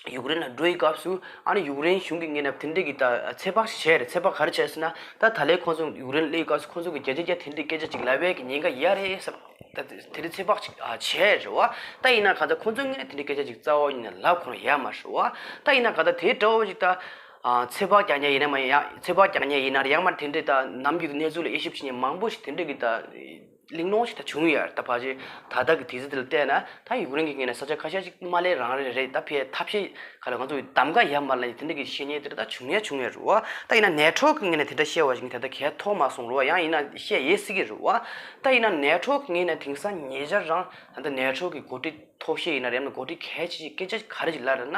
ཡུཀ་རེན་ལ་འགྲོ་ཡི་སྐབས་སུ་ཨ་ནི་ཡུཀ་རེན་གཞུང་གི་ངོས་ནས་དེ་འདྲ་གི་ད་ཚོད་དཔག་བྱས་རེད། ཚོད་དཔག་ག་རེ་བྱས་ཟེར་ན། ད་ད་ལན་ཁོང་ཚོ་ཡུཀ་རེན་སླེབས་སྐབས་སུ་ཁོང་ཚོ་གི་རྒྱ་ཆེ་རྒྱ་དེ་འདྲའི་སྐད་ཆ་ཅིག་ལབ་ཡས་ཀྱི་ཉེན་ཁ་ཡོད་རེད་བསམ། ད་དེ་དེ་འདྲའི་ཚོད་དཔག་ཅིག་ཨ་བྱས་རེད་བ། ད་ཡིན་ན་གང་ལྟར་ཁོང་ཚོའི་ངོས་ནས་དེ་འདྲའི་སྐད་ཆ་ཅིག་རྩ་བ་ཉིད་ནས་ལབ་ཁོ་རང་ཡོད་མ་རེད་བ། ད་ཡིན་ན་གང་ལྟར་དེ་འདྲ་བོ་ཅིག་ད་ཨ་ཚོད་དཔག་རྒྱག་མཁན་ཡིན་ན་མ་ཡིན་ཡང་། ཚོད་དཔག་རྒྱག་མཁན་ཡིན་ན་རེད། ཡང་མ་དེ་འདྲའི་ད་ནམ་རྒྱུན་གནས་ཚུལ་ལ་དབྱེ་ཞིབ་བྱེད་མཁན་མང་པོ་ཞིག་དེ་འདྲའི་གི་ད་གླེང་སློང་ཞིག་ད་བྱུང་ཡོད་རེད། ད་ཕལ་ཆེར་ད་ལྟ་གི་དུས་ཚོད་དེ་ལ་བལྟས་ན་ད་ཡུཀ་རེན་གྱི་ངོས་ནས་ས་ཆ་ཁ་ཤས་ཅིག་མ་སླེབས་རང་རེད་རེད། ད་ཕར་ཐབས་ཤེས་ག་ལ་ང་ཚོ་གདམ་ག་ཡོད་མ་རེད་ལབ་མཁན་དེ་འདྲ་གི་བཤད་མཁན་དེ་འདྲ་ད་བྱུང་ཡ་བྱུང་ཡ་རེད་བ། ད་ཡིན་ན་ནེ་ཊོ་གི་ངོས་ནས་དེ་འདྲ་བཤད་པ་ཞིག་ངས་ད་ལྟ་གལ་མཐོང་མ་སོང་རེད་བ། ཡང་ཡིན་ན་བཤད་ཡས་སྲིད་ཀྱི་རེད་བ། ད་ཡིན་ན་ནེ་ཊོ་གི་ངོས་ནས་དེང་སང་ཉེ་ཆར་རང་ད་ལྟ་ནེ་ཊོ་གི་འགོ་ཁྲིད་མཐོ་ཤོས་ཡིན་ན་རེད། ཡང་ན་འགོ་ཁྲིད་གལ་ཆེ་ཤོས་སྐད་ཆ་ག་རེ་ཅིག་ལབ་རེད་ན།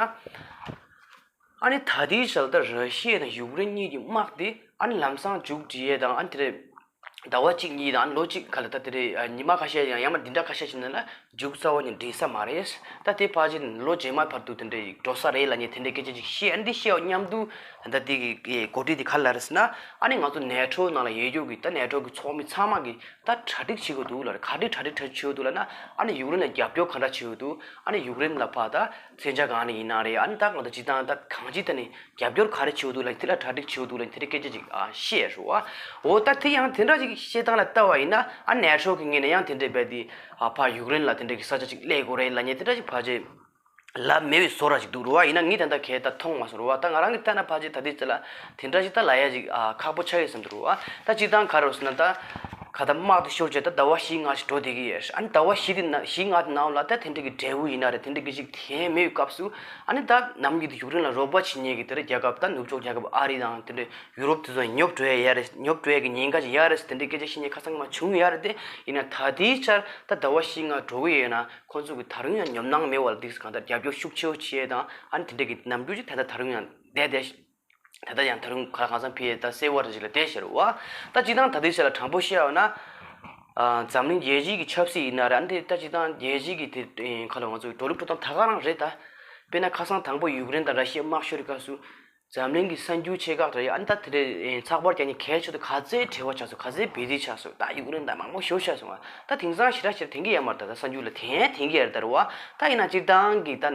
ཨ་ནི་ད་ལྟའི་ཆར་ལ་ད་ར་ཤི་ཡ་དང་ཡུཀ་རེན་གཉིས་ཀྱི་དམག་དེ་ཨ་ནི་ལམ་སང་མཇུག་སྒྲིལ་ཡས་དང་། ཨ་ནི་དེ་རེད། ཟླ་བ་གཅིག་གཉིས་དང་ཨ་ནི་ལོ་གཅིག་ག་ལ་ད་དེ་རེད། ཉི་མ་ཁ་ཤས་ཡང་ཡང་མ་འདི་འདྲ་ཁ་ཤས་ཤིག་ནང་ལ་མཇུག་རྩ་བ་ནས་སྒྲིལ་ས་མ་རེད། ད་དེ་ཕལ་ཆེར་ལོ་རྗེས་མ་བར་དུ་དེ་འདྲ་ཡིག་འགྲོ་ས་རེད་ལབ་མཁན་དེ་འདྲའི་སྐད་ཆ་ཅིག་བཤད། ཨ་ནི་འདི་བཤད་པ་མཉམ་དུ་ད་དེ་གི་འགོ་ཁྲིད་དེ་ག་ལ་རེད་ཟེར་ན། ཨ་ནི་ང་ཚོ་ནེ་ཊོ་ནང་ལ་ཡོད་རྒྱུ་གི་ད་ནེ་ཊོ་གི་ཚོགས་མི་ཚང་མ་གི་ད་གྲ་སྒྲིག་བྱེད་དགོས་འདུག་ལབ་རེད། ག་འདྲའི་གྲ་སྒྲིག་གྲ་སྒྲིག་བྱེད་དགོས་འདུག་ལབ་ན། ཨ་ནི་ཡུཀ་རེན་ལ་རྒྱབ་སྐྱོར་ག་འདྲ་བྱེད་དགོས་འདུག་ཨ་ནི་ཡུཀ་རེན་ལ་ཕར་ད་མཚོན་ཆ་གང་ནས་ཡིན་ན་རེད། ཨ་ནི་ད་གང་ལྟར་སྤྱིར་བཏང་ད་གང་ཅི་ད་ནི་རྒྱབ་སྐྱོར་ག་རེ་བྱེད་དགོས་འདུག་ལབ། དེ་ལ་གྲ་སྒྲིག་བྱེད་དགོས་འདུག་ལབ། དེ་འདྲའི་སྐད་ཆ་ཅིག་ཨ་བཤད་རེད་བ། འོ་ད་དེ་ཡང་དེ་འདྲ་ཅིག་བཤད་སྟངས་ལ་ལྟ་བ་ཡིན་ན། ཨ་ནེ་ཊོ་གི་ངོས་ནས་ཡང་དེ་འདྲའི་རྦད་དེ་ཨ་ཕར་ཡུཀ་རེན་ལ་དེ་འདྲའི་གི་ས་ཆ་ཅིག་སླེབས་དགོས་རེད་ལབ་མཁན་དེ་འདྲ་ཅིག་ཕལ་ཆེར་ལབ་མེད་པའི་བཟོ་འདྲ་ཅིག་འདུག་རེད་བ། ཡིན་ན་ངས་ད་ལྟ་གས་ད་མཐོང་མ་སོང་རེད་བ། ད་ང་རང་གི་ལྟ་ན་ཕལ་ཆེར་ད་ལྟའི་ཆ་ལ་དེ་འདྲ་ཞིག་ད་ལབ་ཡ་ཅིག་ཨ་ཁག་པོ་ཆགས་ཡོད་བསམ་འདུག་རེད་བ། ད་སྤྱིར་བཏང་ག་རེ་ཟེར་ན། ད་ག་ད་དམག་དེ་ཤོར་རྗེས་ད་ཟླ་བ་བཞི་ལྔ་ཞིག་འགྲོ་བསྡད་ཀྱི་ཡོད། ཨ་ནི་ཟླ་བ་བཞི་དེ་ན་བཞི་ལྔ་དེ་ནང་ལ་ད་དེ་འདྲ་གི་འབྲས་བུ་ཡིན་ན་རེད། དེ་འདྲ་གི་ཅིག་དེ་མེད་པའི་སྐབས་སུ། ཨ་ནི་ད་ནམ་རྒྱུན་དུ་ཡུཀ་རེན་ལ་རོགས་པ་བྱེད་མཁན་གི་དེ་འདྲ་རྒྱལ་ཁབ། ད་ནུབ་ཕྱོགས་རྒྱལ་ཁབ་ཨ་རི་དང་དེ་འདྲ་ཡུ་རོབ་དེ་ཚོ་ཉོབ་འགྲོ་ཡ་ཡ་རེད། ཉོབ་འགྲོ་ཡ་གི་ཉེན་ཁ་ཅིག་ཡ་རེད་ཟེར་དེ་འདྲའི་སྐད་ཆ་བཤད་མཁན་ཁ་སང་མ་བྱུང་ཡ་རེད་དེ། ཡིན་ན་ད་ལྟའི་ཆར་ད་ཟླ་བ་བཞི་ལྔ་འགྲོ་གི་ཡོད་ན། ཁོང་ཚོ་གི་ད་རུང་ཡང་ཉམས་སྣང་མེད་པ་ལ་འདི་གང་ལྟར་རྒྱབ་སྐྱོར་ཤུགས་ཆེ་བོ་བྱེད་ཡས་དང་། ཨ་ནི་དེ་འདྲ་གི་རྣམ་འགྱུར་ཅིག་ད་ལྟ་ད་རུང་ཡང་བསྡད་བསྡད། ད་ལྟ་ཡང་ད་རུང་ག་གང་སང་ཕི་ཡས་ད་གསལ་བོ་རེ་ཞིག་ལ་བསྡད་བཞག་རེད་བ། ད་སྤྱིར་བཏང་ད་ལྟའི་ཆར་ལ་དྲང་པོ་བཤད་ཡོད་ན། ཨ་འཛམ་གླིང་རྒྱལ་སྤྱིའི་གི་ཆབ་སྲིད་ཡིན་ན་རེད། ཨ་ནི་དེ་ད་སྤྱིར་བཏང་རྒྱལ་སྤྱིའི་གི་དེ་ཁ་ལ་ང་ཚོ་གི་འགྲོ་ལུགས་འགྲོ་སྟངས་ད་ག་རང་རེད་ད། དཔེར་ན་ཁ་སང་དང་པོ་ཡུཀ་རེན་དང་ར་ཤི་ཡ་དམག་ཤོར་བའི་སྐབས་སུ། འཛམ་གླིང་གི་གསར་འགྱུར་ཆེ་ཁག་རེད། ཨ་ནི་ད་དེ་འདྲའི་ཚགས་པར་རྒྱག་མཁན་གལ་ཆེ་དུ་ག་ཚད་བྲེལ་བ་ཆགས་སོང་། ག་ཚད་བེ་རི་ཆགས་སོང་། ད་ཡུཀ་རེན་ད་མང་པོ་ཤོར་ཤག་སོང་ང་། ད་དེང་སང་ཞེ་དྲག་ཞེ་དྲག་དྲན་གྱི་ཡོད་མ་རེད། ད་ད་གསར་འགྱུར་ལ་དེ་དྲན་གྱི་ཡོད་རེད་ད་རེད་བ། ད་ཡིན་ན་སྤྱིར་བཏང་གི་ད་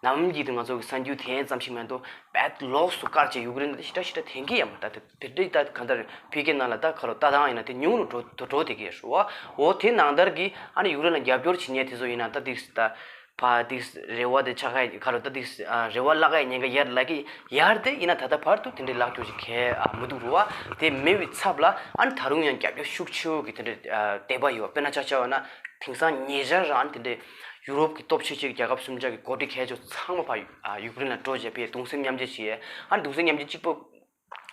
ནམ་རྒྱུན་དུ་ང་ཚོ་གི་གསར་འགྱུར་དེ་ཙམ་ཞིག་མ་གཏོགས་རྦད་ལོགས་སུ་བཀར་བྱས་ཡུཀ་རེན་ད་ཞེ་དྲག་ཞེ་དྲག་དྲན་གྱི་ཡོད་མ་རེད། ད་དེ་དེ་འདྲའི་ད་གང་ལྟར་ཕ་གི་ནང་ལ་ད་ག་རེ་ལྟ་སྟངས་ཡིན་ན་དེ་ཉུང་རུ་འགྲོ་འགྲོ་འགྲོ་བསྡད་ཀྱི་ཡོད་རེད་བ། འོ་དེ་ནང་ལྟར་གྱི་ཨ་ནི་ཡུཀ་རེན་ལ་རྒྱབ་སྐྱོར་བྱེད་མཁན་དེ་ཚོ་ཡིན་ན་ད་དེ་ད། ཕར་ཏིག་རེ་བ་དེ་ཆགས་ཁ་ཡ་ག་རེ་ད་ཏིག་རེ་བ་བརླག་ཡ་ཉེན་ཁ་ཡོད་ལབ་ཀྱི་ཡོད་རེད་དེ། ཡིན་ན་ད་ལྟ་བར་དུ་དེ་འདྲའི་ལག་ཁྱོར་ཞིག་གས་མི་འདུག་རེད་བ། དེ་མེད་པའི་ཚབ་ལ་ཨ་ནི་ད་རུང་ཡང་རྒྱབ་སྐྱོར་ཤུགས་ཆེ་བོ་གི་དེ་འདྲའི་དད་པ་ཡོད། དཔེར་ན་ཆ་བཞག་པ་ན་དེང་སང་ཉེ་ཆར་རང་དེ་འདྲའི་ཡུ་རོབ་ཀྱི་སྟོབས་ཆེ་ཤོས་ཀྱི་རྒྱལ་ཁབ་གསུམ་ཆ་གི་འགོ་ཁྲིད་གལ་ཆེ་ཚང་མ་ཕར་ཡུཀ་རེན་ལ་འགྲོ་བྱས་པའི་གདུང་སེམས་མཉམ་སྐྱེད་བྱས། ཨ་ནི་གདུང་སེམས་མཉམ་སྐྱེད་གཅིག་པོ།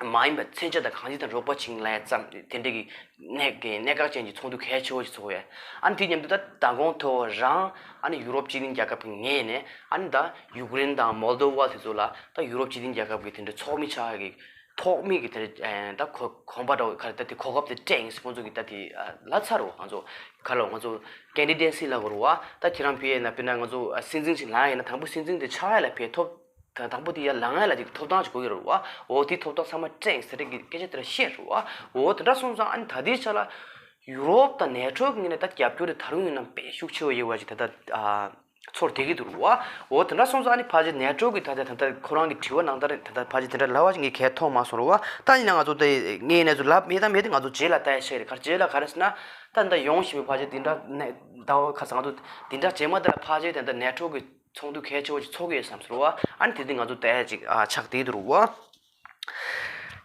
མ་ཡིན་པའི་མཚོན་ཆ་དང་གང་ཅི་དང་རོགས་པ་བྱིན་ལ་ཙམ་དེ་འདྲ་གི་གནད་གནད་འགག་ཅན་གྱི་ཚོགས་འདུ་གལ་ཆེ་བོ་ཞིག་ཚོགས་ཡོད། ཨ་ནི་དེ་མཉམ་དུ་ད་མདང་དགོང་ཐོག་རང་ཨ་ནི་ཡུ་རོབ་སྤྱི་མཐུན་རྒྱལ་ཁབ་ཀྱི་ངོས་ནས་ཨ་ནི་ད་ཡུཀ་རེན་དང་མོལ་དོ་ཝ་དེ་ཚོ་ལ་ད་ཡུ་རོབ་སྤྱི་མཐུན་རྒྱལ་ཁབ་ཀྱི་དེ་འདྲ་ཚོགས་མི་ཆགས་ཀྱི་ཐོག་མི་གི་དེ་འདྲ་ད་གོ་གོམ་པ་འདྲ་བོ་ག་རེ་ད་དེ་གོ་སྐབས་དེ་སྤྲད་ཡིན་ཁོང་ཚོ་གི་ད་དེ་ལབ་ཚར་རོ། ང་ཚོ་ག་ལ་ང་ཚོ་ཀེན་ཌི་ཌེ་སི་ལབ་དགོས་རེད་བ། ད་ཁྱེད་རང་ཕེབས་ཡས་ན་དཔེར་ན་ང་ཚོ་སྲིད་འཛིན་ཞིག་ལངས་ཡས་ན་དང་པོ་སྲིད་འཛིན་དེ་ཆགས་ཡས་ལ་ཕེབས་ཐོབ། ད་དང་པོ་དེ་ཡར་ལངས་ཡས་ལ་ཅིག་ཐོབ་ཐང་ཅིག་དགོས་ཀྱི་རེད་བ། འོ་དེ་ཐོབ་ཐང་ཚང་མ་སྤྲད་ཟེར་གྱི་སྐད་ཆ་དེ་འདྲ་བཤད་རེད་བ། འོ་དེ་འདྲ་སོང་ཙང་ཨ་ནི་ད་ལྟའི་ཆ་ལ་ཡུ་རོབ་དང་ནེ་ཊོ་གི་ངོས་ནས་ད་རྒྱབ་སྐྱོར་དེ་ད་རུང་ཡིན་ན་དཔེ་ཤུགས་ཆེ་བ་ཡོད་པ་ཅིག་ད་ལྟ་ཨ་ཚོར་བསྡད་ཀྱི་འདུག་རེད་བ། འོ་དེ་འདྲ་སོང་ཙང་ཨ་ནི་ཕལ་ཆེར་ནེ་ཊོ་གི་ད་ལྟ་ད་ལྟ་ཁོ་རང་གི་དྲི་བ་ནང་ལྟར་ད་ལྟ་ཕལ་ཆེར་དེ་འདྲ་ལབ་པ་ཅིག་ངས་གལ་མཐོང་མ་སོང་རེད་བ། ད་ཡིན་ན་ང་ཚོ་དེ་ངས་ནས་ཚོ་ལབ་མེད་ད་མེད་དེ་ང་ཚོ་རྗེས་ལ་ལྟ་ཡ་ཤེས་རེད། ག་རེ་རྗེས་ལ་ག་རེ་ཟེར་ན་ད་ད་ཡོང་བཞིན་པའི་ཕལ་ཆེར་དེ་འདྲ་ནས་ད་བ་ཁ་སང་ང་ཚོ་དེ་འདྲ་རྗེས་མ་དེ་ལ་ཕལ་ཆེར་དེ་འདྲ་ནེ་ཊོ་གི་ཚོགས་འདུ་གལ་ཆེ་བོ་ཞིག་ཚོགས་ཀྱི་ཡོད་བསམ་ཟེར་བ། ཨ་ནི་དེ་དུས་ང་ཚོ་བལྟ་ཡ་ཅིག་ཨ་ཆགས་བསྡད་འདུག་རེད་བ།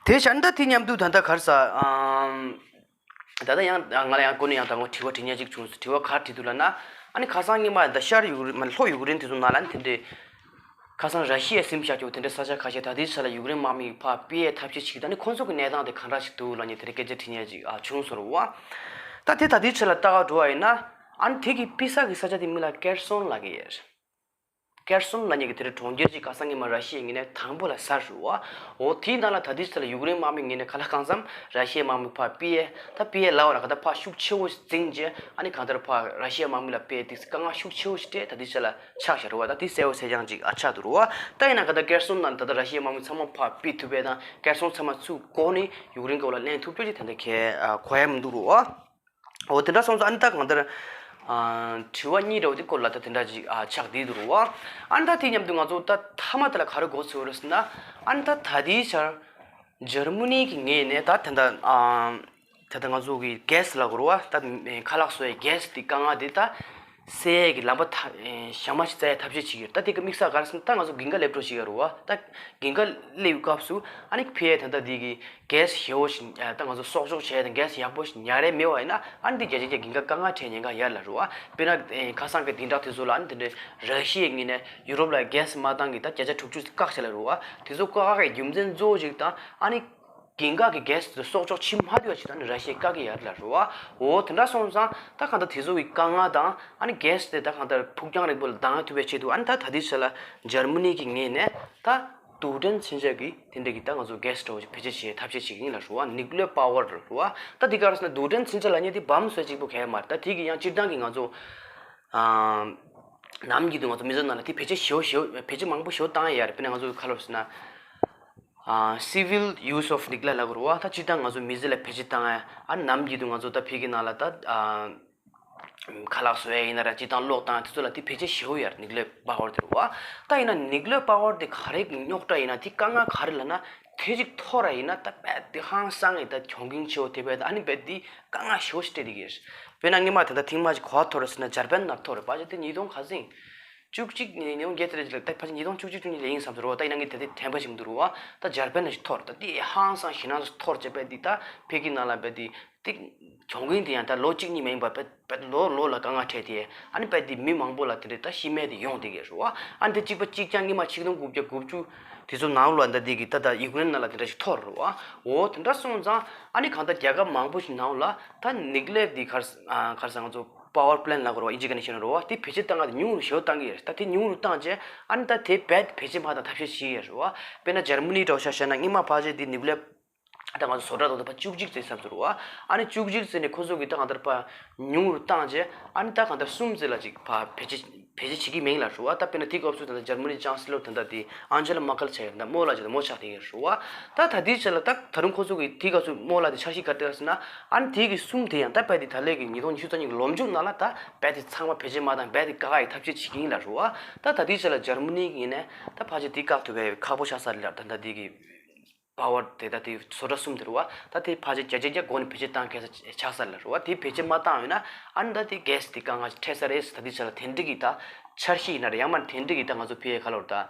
དེ་བཞིན་ད་དེ་མཉམ་དུ་ད་ལྟ་ག་རེ་ཟ་ཨམ། ད་ལྟ་ཡང་ང་ལ་ཡང་ཀུན་ནས་ཡང་ད་ངོ་དྲི་བ་དྲི་མཁན་ཅིག་བྱུང་སོང་། དྲི་བ་ག་རེ་དྲིས་འདུག་ལབ་ན། ཨ་ནི་ཁ་སང་སྔོན་མ་ད་ཤར་ཡུཀ་རེན་མ་ལྷོ་ཡུཀ་རེན་དེ་ཚོ་ནང་ལ་ཨ་ནི་དེ་འདྲའི་ཁ་སང་ར་ཤི་ཡ་ཟིན་བཞག་རྒྱུ་དེ་འདྲའི་ས་ཆ་ཁ་ཤས་ད་ལྟའི་ཆ་ལ་ཡུཀ་རེན་དམག་མིས་ཕར་སྤེལ་ཡས་ཐབས་ཤེས་བྱེད་ཀྱི། ད་ནི་ཁོང་ཚོ་གི་གནས་སྟངས་དེ་ག་འདྲ་ཞིག་འདུག་ལབ་མཁན་དེ་འདྲའི་སྐད་ཆ་དྲི་མཁན་ཅིག་ཨ་བྱུང་སོང་རེད་བ། ད་དེ་ད་ལྟའི་ཆ་ལ་ལྟ་ག་འགྲོ་བ་ཡིན་ན། ཨ་ནི་དེ་གི་དཔེ་ས་གི་ས་ཆ་དེ་མིང་ལ་ཀེར་སོན་ལབ་ཀྱི་ཡོད་རེད། ཀེར་སོན་ལབ་མཁན་གྱི་དེ་འདྲའི་གྲོང་ཁྱེར་ཅིག་ཁ་སང་སྔོན་མ་ར་ཤི་ཡའི་ངོས་ནས་དང་པོ་ལ་ཟ་ཞུ་བ། འོ་དེའི་ནང་ལ་ད་ལྟའི་ཆ་ལ་ཡུཀ་རེན་དམག་མི་ངོས་ནས་ག་ལ་གང་འཚམ་ར་ཤི་ཡའི་དམག་མི་ཕར་སྤེལ་ཡས་ད་སྤེལ་ཡས་ལབ་པ་ལ་ག་ད་ཕར་ཤུགས་ཆེ་བོ་འཛིན་བྱས། ཨ་ནི་གང་ལྟར་ཕར་ར་ཤི་ཡའི་དམག་མི་ལ་སྤེལ་ཏེ་དཀའ་ངལ་ཤུགས་ཆེ་བོ་ཞིག་སྤྲད་ད་ལྟའི་ཆ་ལ་ཆགས་བཞག་རེད་བ། ད་དེ་གསལ་བོ་གསལ་རྐྱང་ཅིག་ཨ་ཆགས་འདུག་རེད་བ། ད་ཡིན་ན་ག་ད་ཀེར་སོན་ནང་ད་ལྟ་ར་ཤི་ཡའི་དམག་མི་ཚང་མ་ཕར་སྤེལ་ཐུབ་པས་དང་ཀེར་སོན་ཚང་མ་ཚུར་བཀོག་ནས་ཡུཀ་རེན་སྐབས་ལ་ལེན་ཐུབ་རྒྱུ་ཅིག་ད་ལྟ་གལ་ཨ་གོ་ཡ་མི་འདུག་རེད་བ། འོ་དེ་འདྲ་སོང་ཙང་ཨ་ནི་ད་གང་ལྟར། ཨ་དྲི་བ་གཉིས་འདྲ་བོ་དེ་སྐོར་ལ་ད་དེ་འདྲ་ཅིག་ཨ་ཆགས་བསྡད་འདུག་རེད་བ། ཨ་ནི་ད་དེ་མཉམ་དུ་ང་ཚོ་ད་མཐའ་མ་དེ་ལ་ག་རེ་གོ་ཚོད་རེད་ཟེར་ན། ཨ་ནི་ད་ད་ལྟའི་ཆར་འཇར་མ་ནི་གི་ངོས་ནས་ད་ད་ལྟ་ཨ་ད་ལྟ་ང་ཚོ་གི་གྷེ་སི་ལབ་དགོས་རེད་བ། ད་ཁ་ལག་བཟོ་ཡའི་གྷེ་སི་དེ་དཀའ་ངལ་དེ་ད་སེལ་ཡས་ཀྱི་ལམ་པ་ཐ་ཨེ་ཞག་མ་ཞིག་བཙལ་ཡས་ཐབས་ཤེས་བྱེད་ཀྱི་ཡོད། ད་དེ་གི་དམིགས་ས་ག་རེ་ཟེར་ན་ད་ང་ཚོ་རྒན་ག་སླེབས་འགྲོ་བྱེད་ཀྱི་ཡོད་རེད་བ། ད་རྒན་ག་སླེབས་སྐབས་སུ་ཨ་ནི་ཕ་གིར་ད་ལྟ་དེ་གི་གྷེ་སི་ཞེ་པོ་ཞིག་ད་ང་ཚོ་གསོག་འཇོག་བྱས་དང་གྷེ་སི་ཡག་པོ་ཞིག་ཉར་ཡས་མེད་པ་ཡིན་ན། ཨ་ནི་དེ་བརྒྱ་ཆ་བརྒྱ་རྒན་ག་འཕྲད་ཉེན་ཁ་ཡོད་ལབ་རེད་བ། དཔེར་ན་ཁ་སང་གི་བདུན་ཕྲག་དེ་ཚོ་ལ་ཨ་ནི་དེ་འདྲའི་ར་ཤི་ཡའི་ངོས་ནས་ཡུ་རོབ་ལ་གྷེ་སི་མ་བཏང་གི་ད་བརྒྱ་ཆ་དྲུག་ཅུ་བཀག་བཞག་ལབ་རེད་བ། དེ་ཚོ་བཀག་ཡས་ཀྱི་རྒྱུ་མཚན་གཙོ་བོ་ཞིག་ད་ཨ་ནི་རྒན་ག་གི་གྷེ་སི་དེ་གསོག་འཇོག་བྱེད་མ་ཐུབ་པ་ཞིག་ད་ནི་ར་ཤི་ཡས་བཀག་གི་ཡོད་ལབ་རེད་བ། འོ་དེ་འདྲ་སོང་ཙང་ད་གང་ལྟར་དེ་ཚོ་གི་དཀའ་ངལ་དང་ཨ་ནི་གྷེ་སི་དེ་ད་གང་ལྟར་ཕུགས་རྒྱང་རིང་པོ་ལ་འདང་ཐུབ་པའི་ཆེད་དུ་ཨ་ནི་ད་ད་ལྟའི་ཆ་ལ་འཇར་མ་ནི་གི་ངོས་ནས་ད་རྡུལ་ཕྲན་མཚོན་ཆ་གི་དེ་འདྲ་གི་ད་ང་ཚོ་གྷེ་སི་འདྲ་བོ་ཞིག་བེད་སྤྱོད་བྱེད་ཐབས་ཤེས་བྱེད་ཀྱི་ཡིན་ལབ་རེད་བ། ནིའུ་ཀི་ལི་ཡར་པ་ཝར་རེད་བ། ད་དེ་ག་རེ་ཟེར་ན་རྡུལ་ཕྲན་མཚོན་ཆ་ལབ་མཁན་དེ་བམ་བཟོ་གཅིག་པོ་གལ་མ་རེད། ད་དེ་གི་ཡང་སྤྱིར་བཏང་གི་ང་ཚོ་ཨ་ནམ་རྒྱུན་དུ་ང་ཚོ་མི་ཚོའི་ནང་ལ་དེ་བེད་སྤྱོད་ཞེ་པོ་ཞེ་པོ་བེད་སྤྱོད་མང་པོ་ཞེ་པོ་བཏང་ཡ་ཡོད་རེད། དཔེར་ན་ང་ཚོ་ག་ལབ་ཟེར་ན། ཨ་civil use of nuclear ལབ་དགོས་རེད་བ། ད་སྤྱིར་བཏང་ང་ཚོ་མི་ཚེ་ལ་བེད་སྤྱོད་བཏང་ཡ། ཨ་ནམ་རྒྱུན་དུ་ང་ཚོ་ད་ཕ་གི་ནང་ལ་ད་ཨ་ཁ་ལག་བཟོ་ཡ་ཡིན་ན་ར་སྤྱིར་བཏང་གློག་བཏང་ཡ་དེ་ཚོ་ལ་དེ་བེད་སྤྱོད་ཞེ་པོ་ཡོད་རེད། ནིའུ་ཀི་ལི་ཡར་པ་ཝར་དེ་རེད་བ། ད་ཡིན་ན་ནིའུ་ཀི་ལི་ཡར་པ་ཝར་དེ་ག་རེ་རྙོག་དྲ་ཡིན་ན་དེ་དཀའ་ངལ་ག་རེ་ལབ་ན། དེ་ཅིག་འཐོར་ར་ཡིན་ན་ད་རྦད་དེ་ཧང་སང་ངེ་ད་གྱོང་གུན་ཆེ་བོ་དེ་རྦད་དེ་ཨ་ནི་རྦད་དེ་དཀའ་ངལ་ཞེ་པོ་ཞིག་སྤྲད་བསྡད་ཀྱི་རེད། དཔེར་ན་སྔོན་མ་དེ་འདྲ་ཐེངས་མ་ཅིག་ག་པར་འཐོར་རེད་ཟེར་ན་འཇར་པན་ནང་འཐོར་རེད། ཕལ་ཆེར་དེ་ཉིས་སྟོང་ག་ཚོད་ཡིན། བཅུ་གཅིག་ཉིས་སྟོང་བརྒྱད་ཙམ་རེད་ཅིག་ལ། ད་ཕལ་ཆེར་ཉིས་སྟོང་བཅུ་གཅིག་བཅུ་གཉིས་ལ་ཡིན་བསམ་ཚོད་རེད་བ། ད་ཡིན་ན་ངས་དེ་དེ་དྲན་པ་ཞིག་མི་འདུག་རེད་བ། ད་འཇར་པན་ནང་ཞིག་འཐོར། ད་དེ་ཧང་སང་ཞེད་སྣང་འཐོར་བྱས་རྦད་དེ་ད་ཕ་གི་ནང་ལ་རྦད་དེ་དེ་གྱོང་གུན་དེ་ཡང་ད་ལོ་གཅིག་གཉིས་མ་ཡིན་པར་རྦད་རྦད་ལོ་ལོ་ལ་དཀའ་ངལ་འཕྲད་དེ། ཨ་ནི་རྦད་དེ་མི་མང་པོ་ལ་དེ་འདྲའི་ད་ཤི་རྨས་དེ་ཡོང་བསྡད་ཀྱི་རེད་བ། ཨ་ནི་དེ་གཅིག་པ་གཅིག་རྐྱང་སྔོན་མ་ཆིག་སྟོང་དགུ་བརྒྱ་དགུ་བཅུ་དེ་ཚོ་ནང་ལ་ད་དེ་གི་ད་ད་ཡུཀ་རེན་ནང་ལ་དེ་འདྲ་ཞིག་འཐོར་རེད་བ། འོ་དེ་འདྲ་སོང་ཙང་ཨ་ནི་གང་ལྟར་རྒྱལ་ཁབ་མང་པོ་ཞིག་ནང་ལ་ད་ནིའུ་ཀི་ལི་ཡར་དེ་ག་རེ་ག་རེ་ཟེར་ང་ཚོ་པ་ཝར་པ་ལན་ཊི་ལབ་དགོས་རེད་བ། དབྱིན་ཇི་སྐད་ནས་བཤད་ན་རེད་བ། དེ་བེད་སྤྱོད་བཏང་ག་དེ་ཉུང་རུ་ཞེ་པོ་བཏང་གི་ཡོད་རེད། ད་དེ་ཉུང་རུ་བཏང་རྗེས་ཨ་ནི་ད་དེ་རྦད་བེད་སྤྱོད་མ་བཏང་ཐབས་ཤེས་བྱེད་ཀྱི་ཡོད་རེད་བ། དཔེར་ན་འཇར་མ་ནི་འདྲ་བོ་ཆ་བཞག་ན་སྔོན་མ་ཕལ་ཆེར་དེ་ནིའུ་ཀི་ལི་ཡར་ད་ང་ཚོ་བཟོ་གྲྭ་དང་དུ་ཕར་བཅུ་གཅིག་ཙམ་བསམ་ཚུལ་རེད་བ། ཨ་ནི་བཅུ་གཅིག་ཙམ་ནས་ཁོ་ཚོ་གིས་ད་གང་ལྟར་ཕར་ཉུང་རུ་བཏང་རྗེས་ཨ་ནི་ད་གང་ལྟར་གསུམ་ཙམ་ལ་ཅིག་ཕར་བེད་སྤྱོད་བེད་སྤྱོད་བྱེད་ཀྱི་མིན་ལབ་རེད་བ། ད་དཔེར་ན་དེའི་སྐབས་སུ་ད་ལྟ་འཇར་མ་ནི་ཅང་སི་ལོར་ད་ལྟ་དེ་ཨན་ཇེ་ལ་མར་ཀེལ་ཆགས་ཡོད་རེད། ད་རྨོ་ལགས་ཅིག་ད་རྨོ་ཆགས་བསྡད་ཡོད་རེད་བ། ད་ད་ལྟའི་ཆ་ལ་ད་ད་རུང་ཁོ་ཚོ་གིས་དེའི་སྐབས་སུ་རྨོ་ལགས་དེ་འཆར་གཞི་ག་རེ་བཏིང་ཟེར་ན། ཨ་ནི་དེ་གི་གསུམ་དེ་ཡང་ད་རྦད་དེ་ད་ལོ་གི་ཉིས་སྟོང་ཉི་ཤུ་རྩ་གཉིས་ཀྱི་ལོ་མཇུག་ནང་ལ་ད་རྦད་དེ་ཚང་མ་བེད་སྤྱོད་མ་བཏང་རྦད་དེ་བཀག་ཡག་ཐབས་ཤེས་བྱེད་ཀྱི་ཡིན་ལབ་རེད་བ། ད་ད་ལྟའི་ཆ་ལ་འཇར་མ་ནི་གི་ངོས་ནས་ད་ཕལ་ཆེར་དེ་བཀག་ཐུབ་པའི་ཁག་པོ་ཆགས་ཚར་ལབ། ད་ད་དེ་གི་པ་ཝར་དེ་ད་དེ་བཟོ་གྲྭ་གསུམ་དེ་རེད་བ། ད་དེ་ཕལ་ཆེར་བརྒྱ་ཆ་བརྒྱ་སྒོ་ནས་བེད་སྤྱོད་བཏང་གལ་ཆགས་ཚར་ལབ་རེད་བ། དེ་བེད་སྤྱོད་མ་བཏང་ཡོད་ན་ཨ་ནི་ད་དེ་གྷེ་སི་དེ་དཀའ་ངལ་འཕྲད་ས་རེད་ཟེར། ད་ལྟའི་ཆ་ལ་དེ་འདྲ་གི་ད་འཆར་གཞི་ཡིན་ན་རེད། ཡང་མིན་དེ་འདྲ་གི་ད་ང་ཚོ་ཕ་གི་ཁ་ལོར་ད།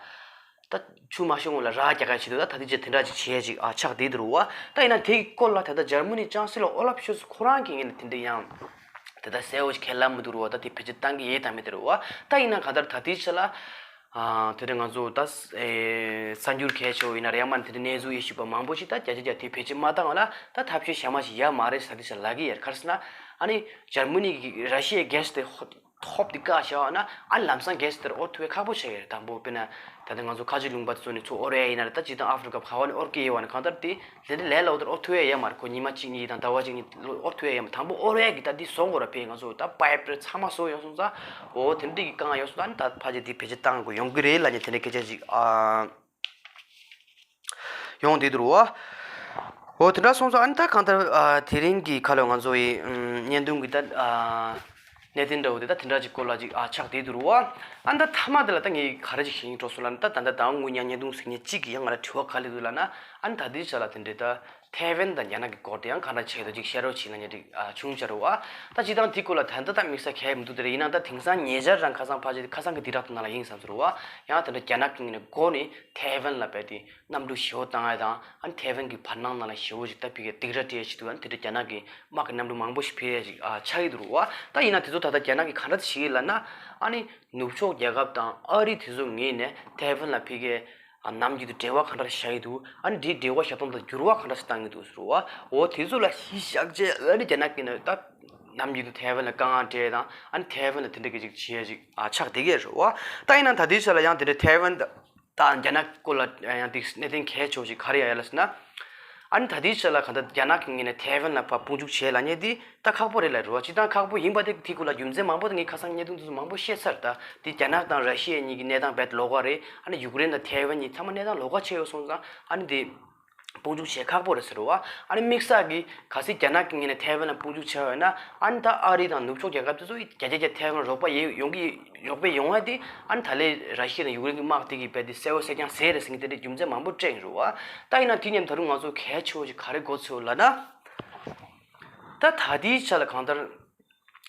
ད་ཆུ་མ་ཤོང་ངོ་ལ་རགས་རྒྱག་ག་བྱེད་དུས་ད་ད་ལྟའི་ཆ་དེ་འདྲ་ཅིག་བྱེད་ཅིག་ཨ་ཆགས་བསྡད་འདུག་རེད་བ། ད་ཡིན་ན་དེའི་སྐོར་ལ་ད་ལྟ་འཇར་མ་ནི་ཅང་སི་ལོ་ཨོ་ལབ་ཤོལ་ཚ་ཁོ་རང་གི་ངོས་ནས་དེ་འདྲ་ཡང་ད་ལྟ་གསལ་བོ་ཞིག་ཁས་ལེན་མི་འདུག་རེད་བ། ད་དེ་བེད་སྤྱོད་བཏང་གི་ཡོད་དམ་མེད་དེ་རེད་བ། ད་ཡིན་ན་གང་ལྟར་ད་ལྟའི་ཆ་ལ་ ཨ་དེ་འདྲ་ང་ཚོ་ད་ཨེ་གསར་འགྱུར་གལ་ཆེ་བོ་ཡིན་ན་རེད། ཡང་མིན་དེ་འདྲ་གནས་ཚུལ་དབྱེ་ཞིབ་པ་མང་པོ་ཞིག་ད་བརྒྱ་ཆ་བརྒྱ་དེ་བེད་སྤྱོད་མ་བཏང་བ་ལ་ད་ཐབས་ཤེས་གཞན་མ་ཞིག་ཡོད་མ་རེད་ཟེར་དེ་ཞིག་ལབ་ཀྱི་ཡོད། ག་རེ་ཟེར་ན་ཨ་ནི་འཇར་མ་ནི་གི་ར་ཤི་ཡའི་གྷེ་སི་དེ་ཧོ་ཧོབ་དེ་བཀག་བཞག་ན་ཨ་ལམ་སང་གྷེ་སི་དེར་འོར་ཐུབ་པའི་ཁག་པོ་ཆགས་ཀྱི་རེད། དང་པོ་དཔེར་ན་ད་ལྟ་ང་ཚོ་ཁ་ཆེ་ལུང་པ་དེ་ཚོ་ནས་ཚུར་འོར་ཡ་ཡིན་ན་རེད། ད་སྤྱིར་བཏང་ཨ་ཧྥི་རི་ཀ་ག་བ་ནས་འོར་སྐྱེ་ཡོད་བ་ནི་གང་ལྟར་དེ་དེ་འདྲ་ལས་སླ་པོ་དེར་འོར་ཐུབ་ཡ་ཡོད་མ་རེད། ཁོ་ཉི་མ་གཅིག་གཉིས་དང་ཟླ་བ་གཅིག་གཉིས་འོར་ཐུབ་ཡ་ཡོད་མ་རེད། དང་པོ་འོར་ཡ་གི་ད་འདི་བཟོ་དགོས་ར། ཕེ་ང་ཚོ་ད་པའིབ་རེད་ཚང་མ་བཟོ་ཡོང་སོང་ཙང་འོ་དེ་འདྲ་གི་དཀའ་ངལ་ཡོང་སོང་ཙང་ཨ་ནི་ད་ཕལ་ཆེར་དེ་བེད་སྤྱོད་བཏང་དགོས་ཡོང་གི་རེད་ལབ་ནས་དེ་འདྲ་སྐད་ཆ་ཅིག་ཨ། ཡོང་བསྡད་འདུག་རོ། འོ་དེ་འདྲ་སོང་ཙང་ཨ་ནི་ད་གང་ལྟར་ཨ་དེ་རིང་གི་ཁ་ལོ་ང་ཚོ་ཡི་ཨམ་བརྙན་ཐུང་གི་ད་ཨ་གནད་དོན་འདྲ་བོ་དེ་ད་དེ་འདྲ་ཅིག་སྐོར་ལ་ཅིག་ཨ་ཆགས་བསྡད་འདུག་རོ། ཨ་ནི་ད་མཐའ་མ་དེ་ལ་ད་ངས་ག་རེ་ཅིག་ཞུ་སྙིང་འདོད་སོང་ལབ་ན་ད་ད་ལྟ་ད་དངོས་གནས་བརྙན་ཐུང་གཟིགས་མཁན་གཅིག་གིས་ཡང་ང་ལ་དྲི་བ་ག་རེ་འདུག་ལབ་ན་ཨ་ནི་ད་དེའི་ཆ་ལ་དེ་འདྲའི་ད་ཐའེ་ཝན་དང་རྒྱ་ནག་གི་སྐོར་དེ་ཡང་ག་འདྲ་བྱེད་འདུག་ཅིག་བཤད་རོགས་བྱེད་ལབ་མཁན་ཅིག་ཨ་བྱུང་བྱ་རོ། ད་སྤྱིར་བཏང་དེ་སྐོར་ལ་ད་ལྟ་ད་དམིགས་བསལ་གལ་མི་འདུག་དེ་རེད། ཡིན་ནའང་ད་དེང་སང་ཉེ་ཆར་རང་ཁ་སང་ཕལ་ཆེར་ཁ་སང་གི་དུས་རབས་དེ་ནང་ལ་ཡིན་བསམ་ཟེར་རོ། ཡང་དེ་འདྲ་རྒྱ་ནག་གི་ངོས་ནས་སྒོ་ནས་ཐའེ་ཝན་ལ་རྦད་དེ་གནམ་གྲུ་ཞེ་པོ་བཏང་ཡ་དང་ཨ་ནི་ཐའེ་ཝན་གྱི་བར་སྣང་ནང་ལ་ཞེ་པོ་ཅིག་ད་ཕ་གིར་སྡིགས་ར་སྤྲད་ཡ་ཅིག་འདུག་ཨ་ནི་དེ་འདྲ་རྒྱ་ནག་གི་དམག་གི་གནམ་གྲུ་མང་པོ་ཞིག་ཕེབས་ཡ་ཅིག་ཨ་ཆགས་ཀྱི་འདུག་རོ། ད་ཡིན་ན་དེ་ཚོ་ད་ལྟ་རྒྱ་ནག་གིས་ག་འདྲ་བྱེད་ཀྱི་ལབ་ན་ཨ་ནི་ནུབ་ཕྱོགས་རྒྱལ་ཁབ་དང་ཨ་རི་དེ་ཚོ་ངོས་ནས་ཐའེ་ཝན་ལ་ཕ་གིར་ཨ་ནམ་རྒྱུན་དུ་འབྲེལ་བ་ག་འདྲ་བཞག་གི་འདུག་ཨ་ནི་དེའི་འབྲེལ་བ་བཞག་སྟངས་དང་འགྱུར་བ་ག་འདྲ་ཞིག་བཏང་གི་འདུག་ཟེར་བ། འོ་དེ་ཚོ་ལ་གཞི་བཞག་བྱས་ཨ་ནི་རྒྱ་ནག་གིས་ནི་ད་ནམ་རྒྱུན་དུ་ཐའེ་ཝན་ལ་དཀའ་ངལ་སྤྲད་དང་ཨ་ནི་ཐའེ་ཝན་ལ་དེ་འདྲ་གི་ཅིག་བྱེད་ཡ་ཅིག་ཨ་ཆགས་བསྡད་ཀྱི་རེད་བ། ད་ཡིན་ན་ད་ལྟའི་ཆ་ལ་ཡང་དེ་འདྲ་ཐའེ་ཝན་དང་རྒྱ་ནག་སྐོར་ལ་ཡང་དེ་གནད་དོན་གལ་ཆེ་བ་ཞིག་ག་རེ་ཡ་ཡ་ལ་ཟེར་ན། ཨ་ནི་ད་ལྟའི་ཆ་ལ་གང་ལྟར་རྒྱ་ནག་གི་ངོས་ནས་ཐའེ་ཝན་ལ་ཕར་དཔུང་འཇུག་བྱེད་ལབ་མཁན་དེ། ད་ཁག་པོ་རེད་ལབ་རེད་བ། སྤྱིར་བཏང་ཁག་པོ་ཡིན་པ་དེ་དེ་སྐོར་ལ་རྒྱུ་མཚན་མང་པོ་དེ་ངས་ཁ་སང་བརྙན་ཐུང་དེ་ཚོ་མང་པོ་བཤད་ཚར། ད་དེ་རྒྱ་ནག་དང་ར་ཤི་ཡ་གཉིས་ཀྱི་གནས་སྟངས་རྦད་ལོགས་ཀ་རེད། ཨ་ནི་ཡུཀ་རེན་དང་ཐའེ་ཝན་གཉིས་ཚང་མ་གནས་སྟངས་ལོགས་ཀ་ཆགས་ཡོད་སོང་ཙང་ཨ་ནི་དེ་དཔུང་འཇུག་བྱེད་ཁག་པོ་རེད་ཟེར་བ། ཨ་ནི་དམིགས་བསལ་གྱིས་གལ་སྲིད་རྒྱ་ནག་གི་ངོས་ནས་ཐའེ་ཝན་ལ་དཔུང་འཇུག་བྱས་པ་ཡིན་ན་ཨ་ནི་ད་ཨ་རི་དང་ནུབ་ཕྱོགས་རྒྱལ་ཁབ་དེ་ཚོ་བརྒྱ་ཆ་བརྒྱ་ཐའེ་ཝན་རོགས་པ་ཡོང་གི་རོགས་པ་ཡོང་བ་དེ་ཨ་ནི་ད་ལས་ར་ཤི་ཡ་དང་ཡུཀ་རེན་གྱི་དམག་དེ་གིས་རྦད་དེ་གསལ་བོ་གསལ་རྐྱང་ཟེར་རེད་ཟེར་མཁན་དེ་འདྲའི་རྒྱུ་མཚན་མང་པོ་སྤྲད་ཡིན་རེད་བ། ད་ཡིན་ན་དེ་མཉམ་ད་རུང་ང་ཚོ་གལ་ཆེ་བོ་ཞིག་ག་རེ་གོ་ཚོད་ལབ་ན། ད་ད་ལྟའི་ཆ་ལ་གང་ལྟར་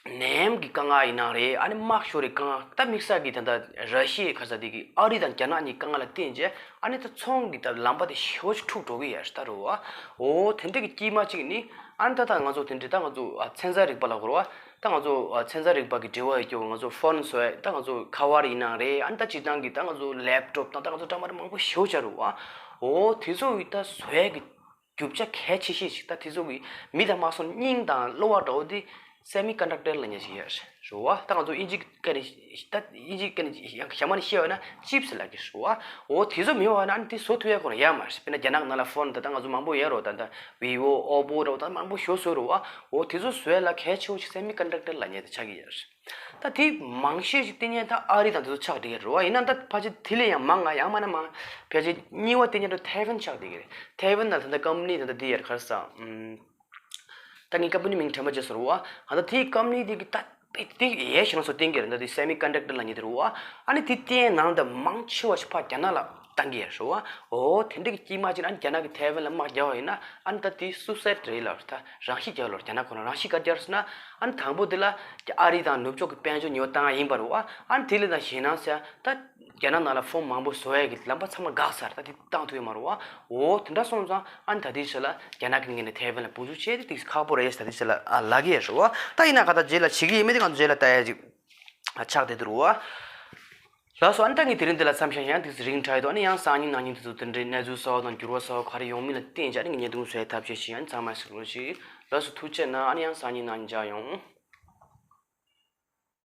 ནད་ཡམས་ཀྱི་དཀའ་ངལ་ཡིན་ནའང་རེད། ཨ་ནི་དམག་ཤོར་རེད་དཀའ་ངལ། ད་དམིགས་བསལ་གྱིས་ད་ལྟ་ར་ཤི་ཡའི་ཁ་ས་དེ་གིས་ཨ་རི་དང་རྒྱ་ནག་གཉིས་དཀའ་ངལ་ལ་བརྟེན་རྗེས་ཨ་ནི་ད་ཚོང་གི་ད་ལམ་པ་དེ་ཞེ་པོ་ཅིག་འཁྲུག་འགྲོ་གི་ཡོད་རེད་ད་རུང་བ། འོ་དེ་འདྲ་གི་དཀྱིལ་མ་གཅིག་ནི་ཨ་ནི་ད་ད་ང་ཚོ་དེ་འདྲ་ད་ང་ཚོ་ཚན་རྩལ་རིག་པ་ལ་གོ་ར་བ། ད་ང་ཚོ་ཚན་རྩལ་རིག་པ་གི་འབྲེལ་བ་ཡོད་ཀྱོག་ང་ཚོ་ཕོན་བཟོ་ཡ་ད་ང་ཚོ་ཁ་བར་ཡིན་ནའང་རེད། ཨ་ནི་ད་སྤྱིར་བཏང་གི་ད་ང་ཚོ་ལེབ་ཊོབ་དང་ད་ང་ཚོ་འདྲ་མི་འདྲ་མང་པོ་ཞེ་པོ་ཅིག་རེད་བ། འོ་དེ་ཚོ་གི་ད་བཟོ་ཡ་གི་རྒྱུ་ཆ་གལ་ཆེ་ཤོས་ཤིག་ད་དེ་ཚོ་གི་མི་དང་དམག་སོགས་སྙིང་དང་གློ་བ་འདྲ་བོ་དེ་སེ་མི་ཀོན་ཌག་ཊར་ལབ་མཁན་ཞིག་ཡོད་རེད་བ། ད་ང་ཚོ་དབྱིན་ཇི་སྐད་ནས་ད་དབྱིན་ཇི་སྐད་ནས་ཡང་ཞྭ་མོ་ནས་བཤད་པ་ན་ཅིབ་སི་ལབ་ཀྱི་རེད་བ། འོ་དེ་ཚོ་མེད་པ་ན་ཨ་ནི་དེ་བཟོ་ཐུབ་ཡ་ཁོ་རང་ཡོད་མ་རེད། དཔེར་ན་རྒྱ་ནག་ནང་ལ་ཕོན་ད་ད་ང་ཚོ་མང་པོ་ཡོད་རེད་བ། ད་ད་བི་བོ་ཨོ་པོ་འདྲ་བོ་ད་མང་པོ་ཞེ་པོ་བཟོས་རེད་བ། འོ་དེ་ཚོ་བཟོ་ཡ་ལ་གལ་ཆེ་བོ་ཞིག་སེ་མི་ཀོན་ཌག་ཊར་ལབ་མཁན་དེ་ཆགས་ཀྱི་ཡོད་རེད། ད་དེ་མང་ཤོས་ཤིག་བསྟན་མཁན་ད་ཨ་རི་དང་དེ་ཚོ་ཆགས་བསྡད་ཀྱི་རེད་བ། ཡིན་ན་ད་ཕལ་ཆེར་དེ་ལས་ཡང་མང་ང་ཡང་མིན་ན་མང་ཕལ་ཆེར་གཉིས་པ་བསྟན་མཁན་ད་ཐའེ་ཝན་ཆགས་བསྡད་ཀྱི་རེད། ཐའེ་ཝན་ནང་ད་ལྟ་ཀམ་པ་ནི་ད་ལྟ་འདི་ཡར་ག་རེ་ཟེར། ཨམ། ད་ངས་ཀམ་པ་ནི་མིང་དྲན་པ་བརྗེད་སོང་རེད་བ། ད་ལྟ་དེའི་ཀམ་པ་ནི་དེ་གི་ད་དེ་ཡས་ཤིང་སོ་བསྟན་གྱི་རེད། ད་དེ་སེ་མི་ཀོན་ཌག་ཊར་ལབ་མཁན་དེ་རེད་བ། ཨ་ནི་དེ་བསྟན་ནང་ད་མང་ཆེ་བ་ཞིག་ཕར་རྒྱ་ནག་ལ་བཏང་གི་ཡོད་རེད་བ། འོ་དེ་འདྲ་གི་དཀྱིལ་མ་གཅིག་ན་རྒྱ་ནག་གིས་ཐའེ་ཝན་ལ་དམག་རྒྱག་པ་ཡིན་ན་ཨ་ནི་ད་དེ་སུའི་སའིཌ་རེད་ལབ་རེད། ད་རང་ཤི་རྒྱག་ལབ་རེད། རྒྱ་ནག་ཁོ་རང་རང་ཤི་ག་རེ་རྒྱག་རེད་ཟེར་ན་ཨ་ནི་དང་པོ་དེ་ལ་ཨ་རི་དང་ནུབ་ཕྱོགས་ཀྱི་དཔལ་འབྱོར་ཉེས་པ་བཏང་ཡ་ཡིན་པ་རེད་བ། ཨ་ནི་དེ་ལས་ད་ཞེད་སྣང་ཟེར་ཡ་ད་རྒྱ་ནག་ནང་ལ་ཕོན་མང་པོ་བཟོ་ཡ་གི་ལམ་པ་ཚང་མ་འགག་ཚར། ད་དེ་བཏང་ཐུབ་ཡོད་མ་རེད་བ། འོ་དེ་འདྲ་སོང་ཙང་ཨ་ནི་ད་དེའི་ཆ་ལ་རྒྱ་ནག་གི་ངོས་ནས་ཐའེ་ཝན་ལ་དཔུང་འཇུག་བྱས་ཏེ་དེ་ཁག་པོ་རེད་ཟེར་ད་དེའི་ཆ་ལ་ཨ་ལབ་ཀྱི་ཡོད་རེད་བ། ད་ཡིན་ན་ག་ད་རྗེས་ལ་བྱེད་ཀྱི་ཡིན་མིན་དེ་ང་ཚོ་རྗེས་ལ་ལྟ་ཡ་ཅིག་ཨ་ཆགས་བསྡད་འདུག་རེད་བ། ལགས་སོ། ཨ་ནི་ད་ངས་དེ་རིང་འདི་ལ་མཚམས་བཞག་ཡང་དེ་རིང་ཁྲ་ཡི་དོ་ཨ་ནི་ཡང་སང་ཉིན་གནངས་ཉིན་དེ་ཚོ་དེ་འདྲའི་གནས་ཚུལ་གསར་བ་དང་འགྱུར་བ་གསར་བ་ག་རེ་ཡོང་མིན་ལ་བརྟེན་བྱས་ཨ་ནི་ངས་བརྙན་ཐུང་བཟོ་ཡའི་ཐབས་ཤེས་བྱེད། ཨ་ནི་ཚང་མ་གཟིགས་རོགས་གྱིས། ལགས་སོ། ཐུགས་རྗེ་གནང་། ཨ་ནི་ཡང་སང་ཉིན་གནངས་ཉིན་མཇལ་ཡོང་།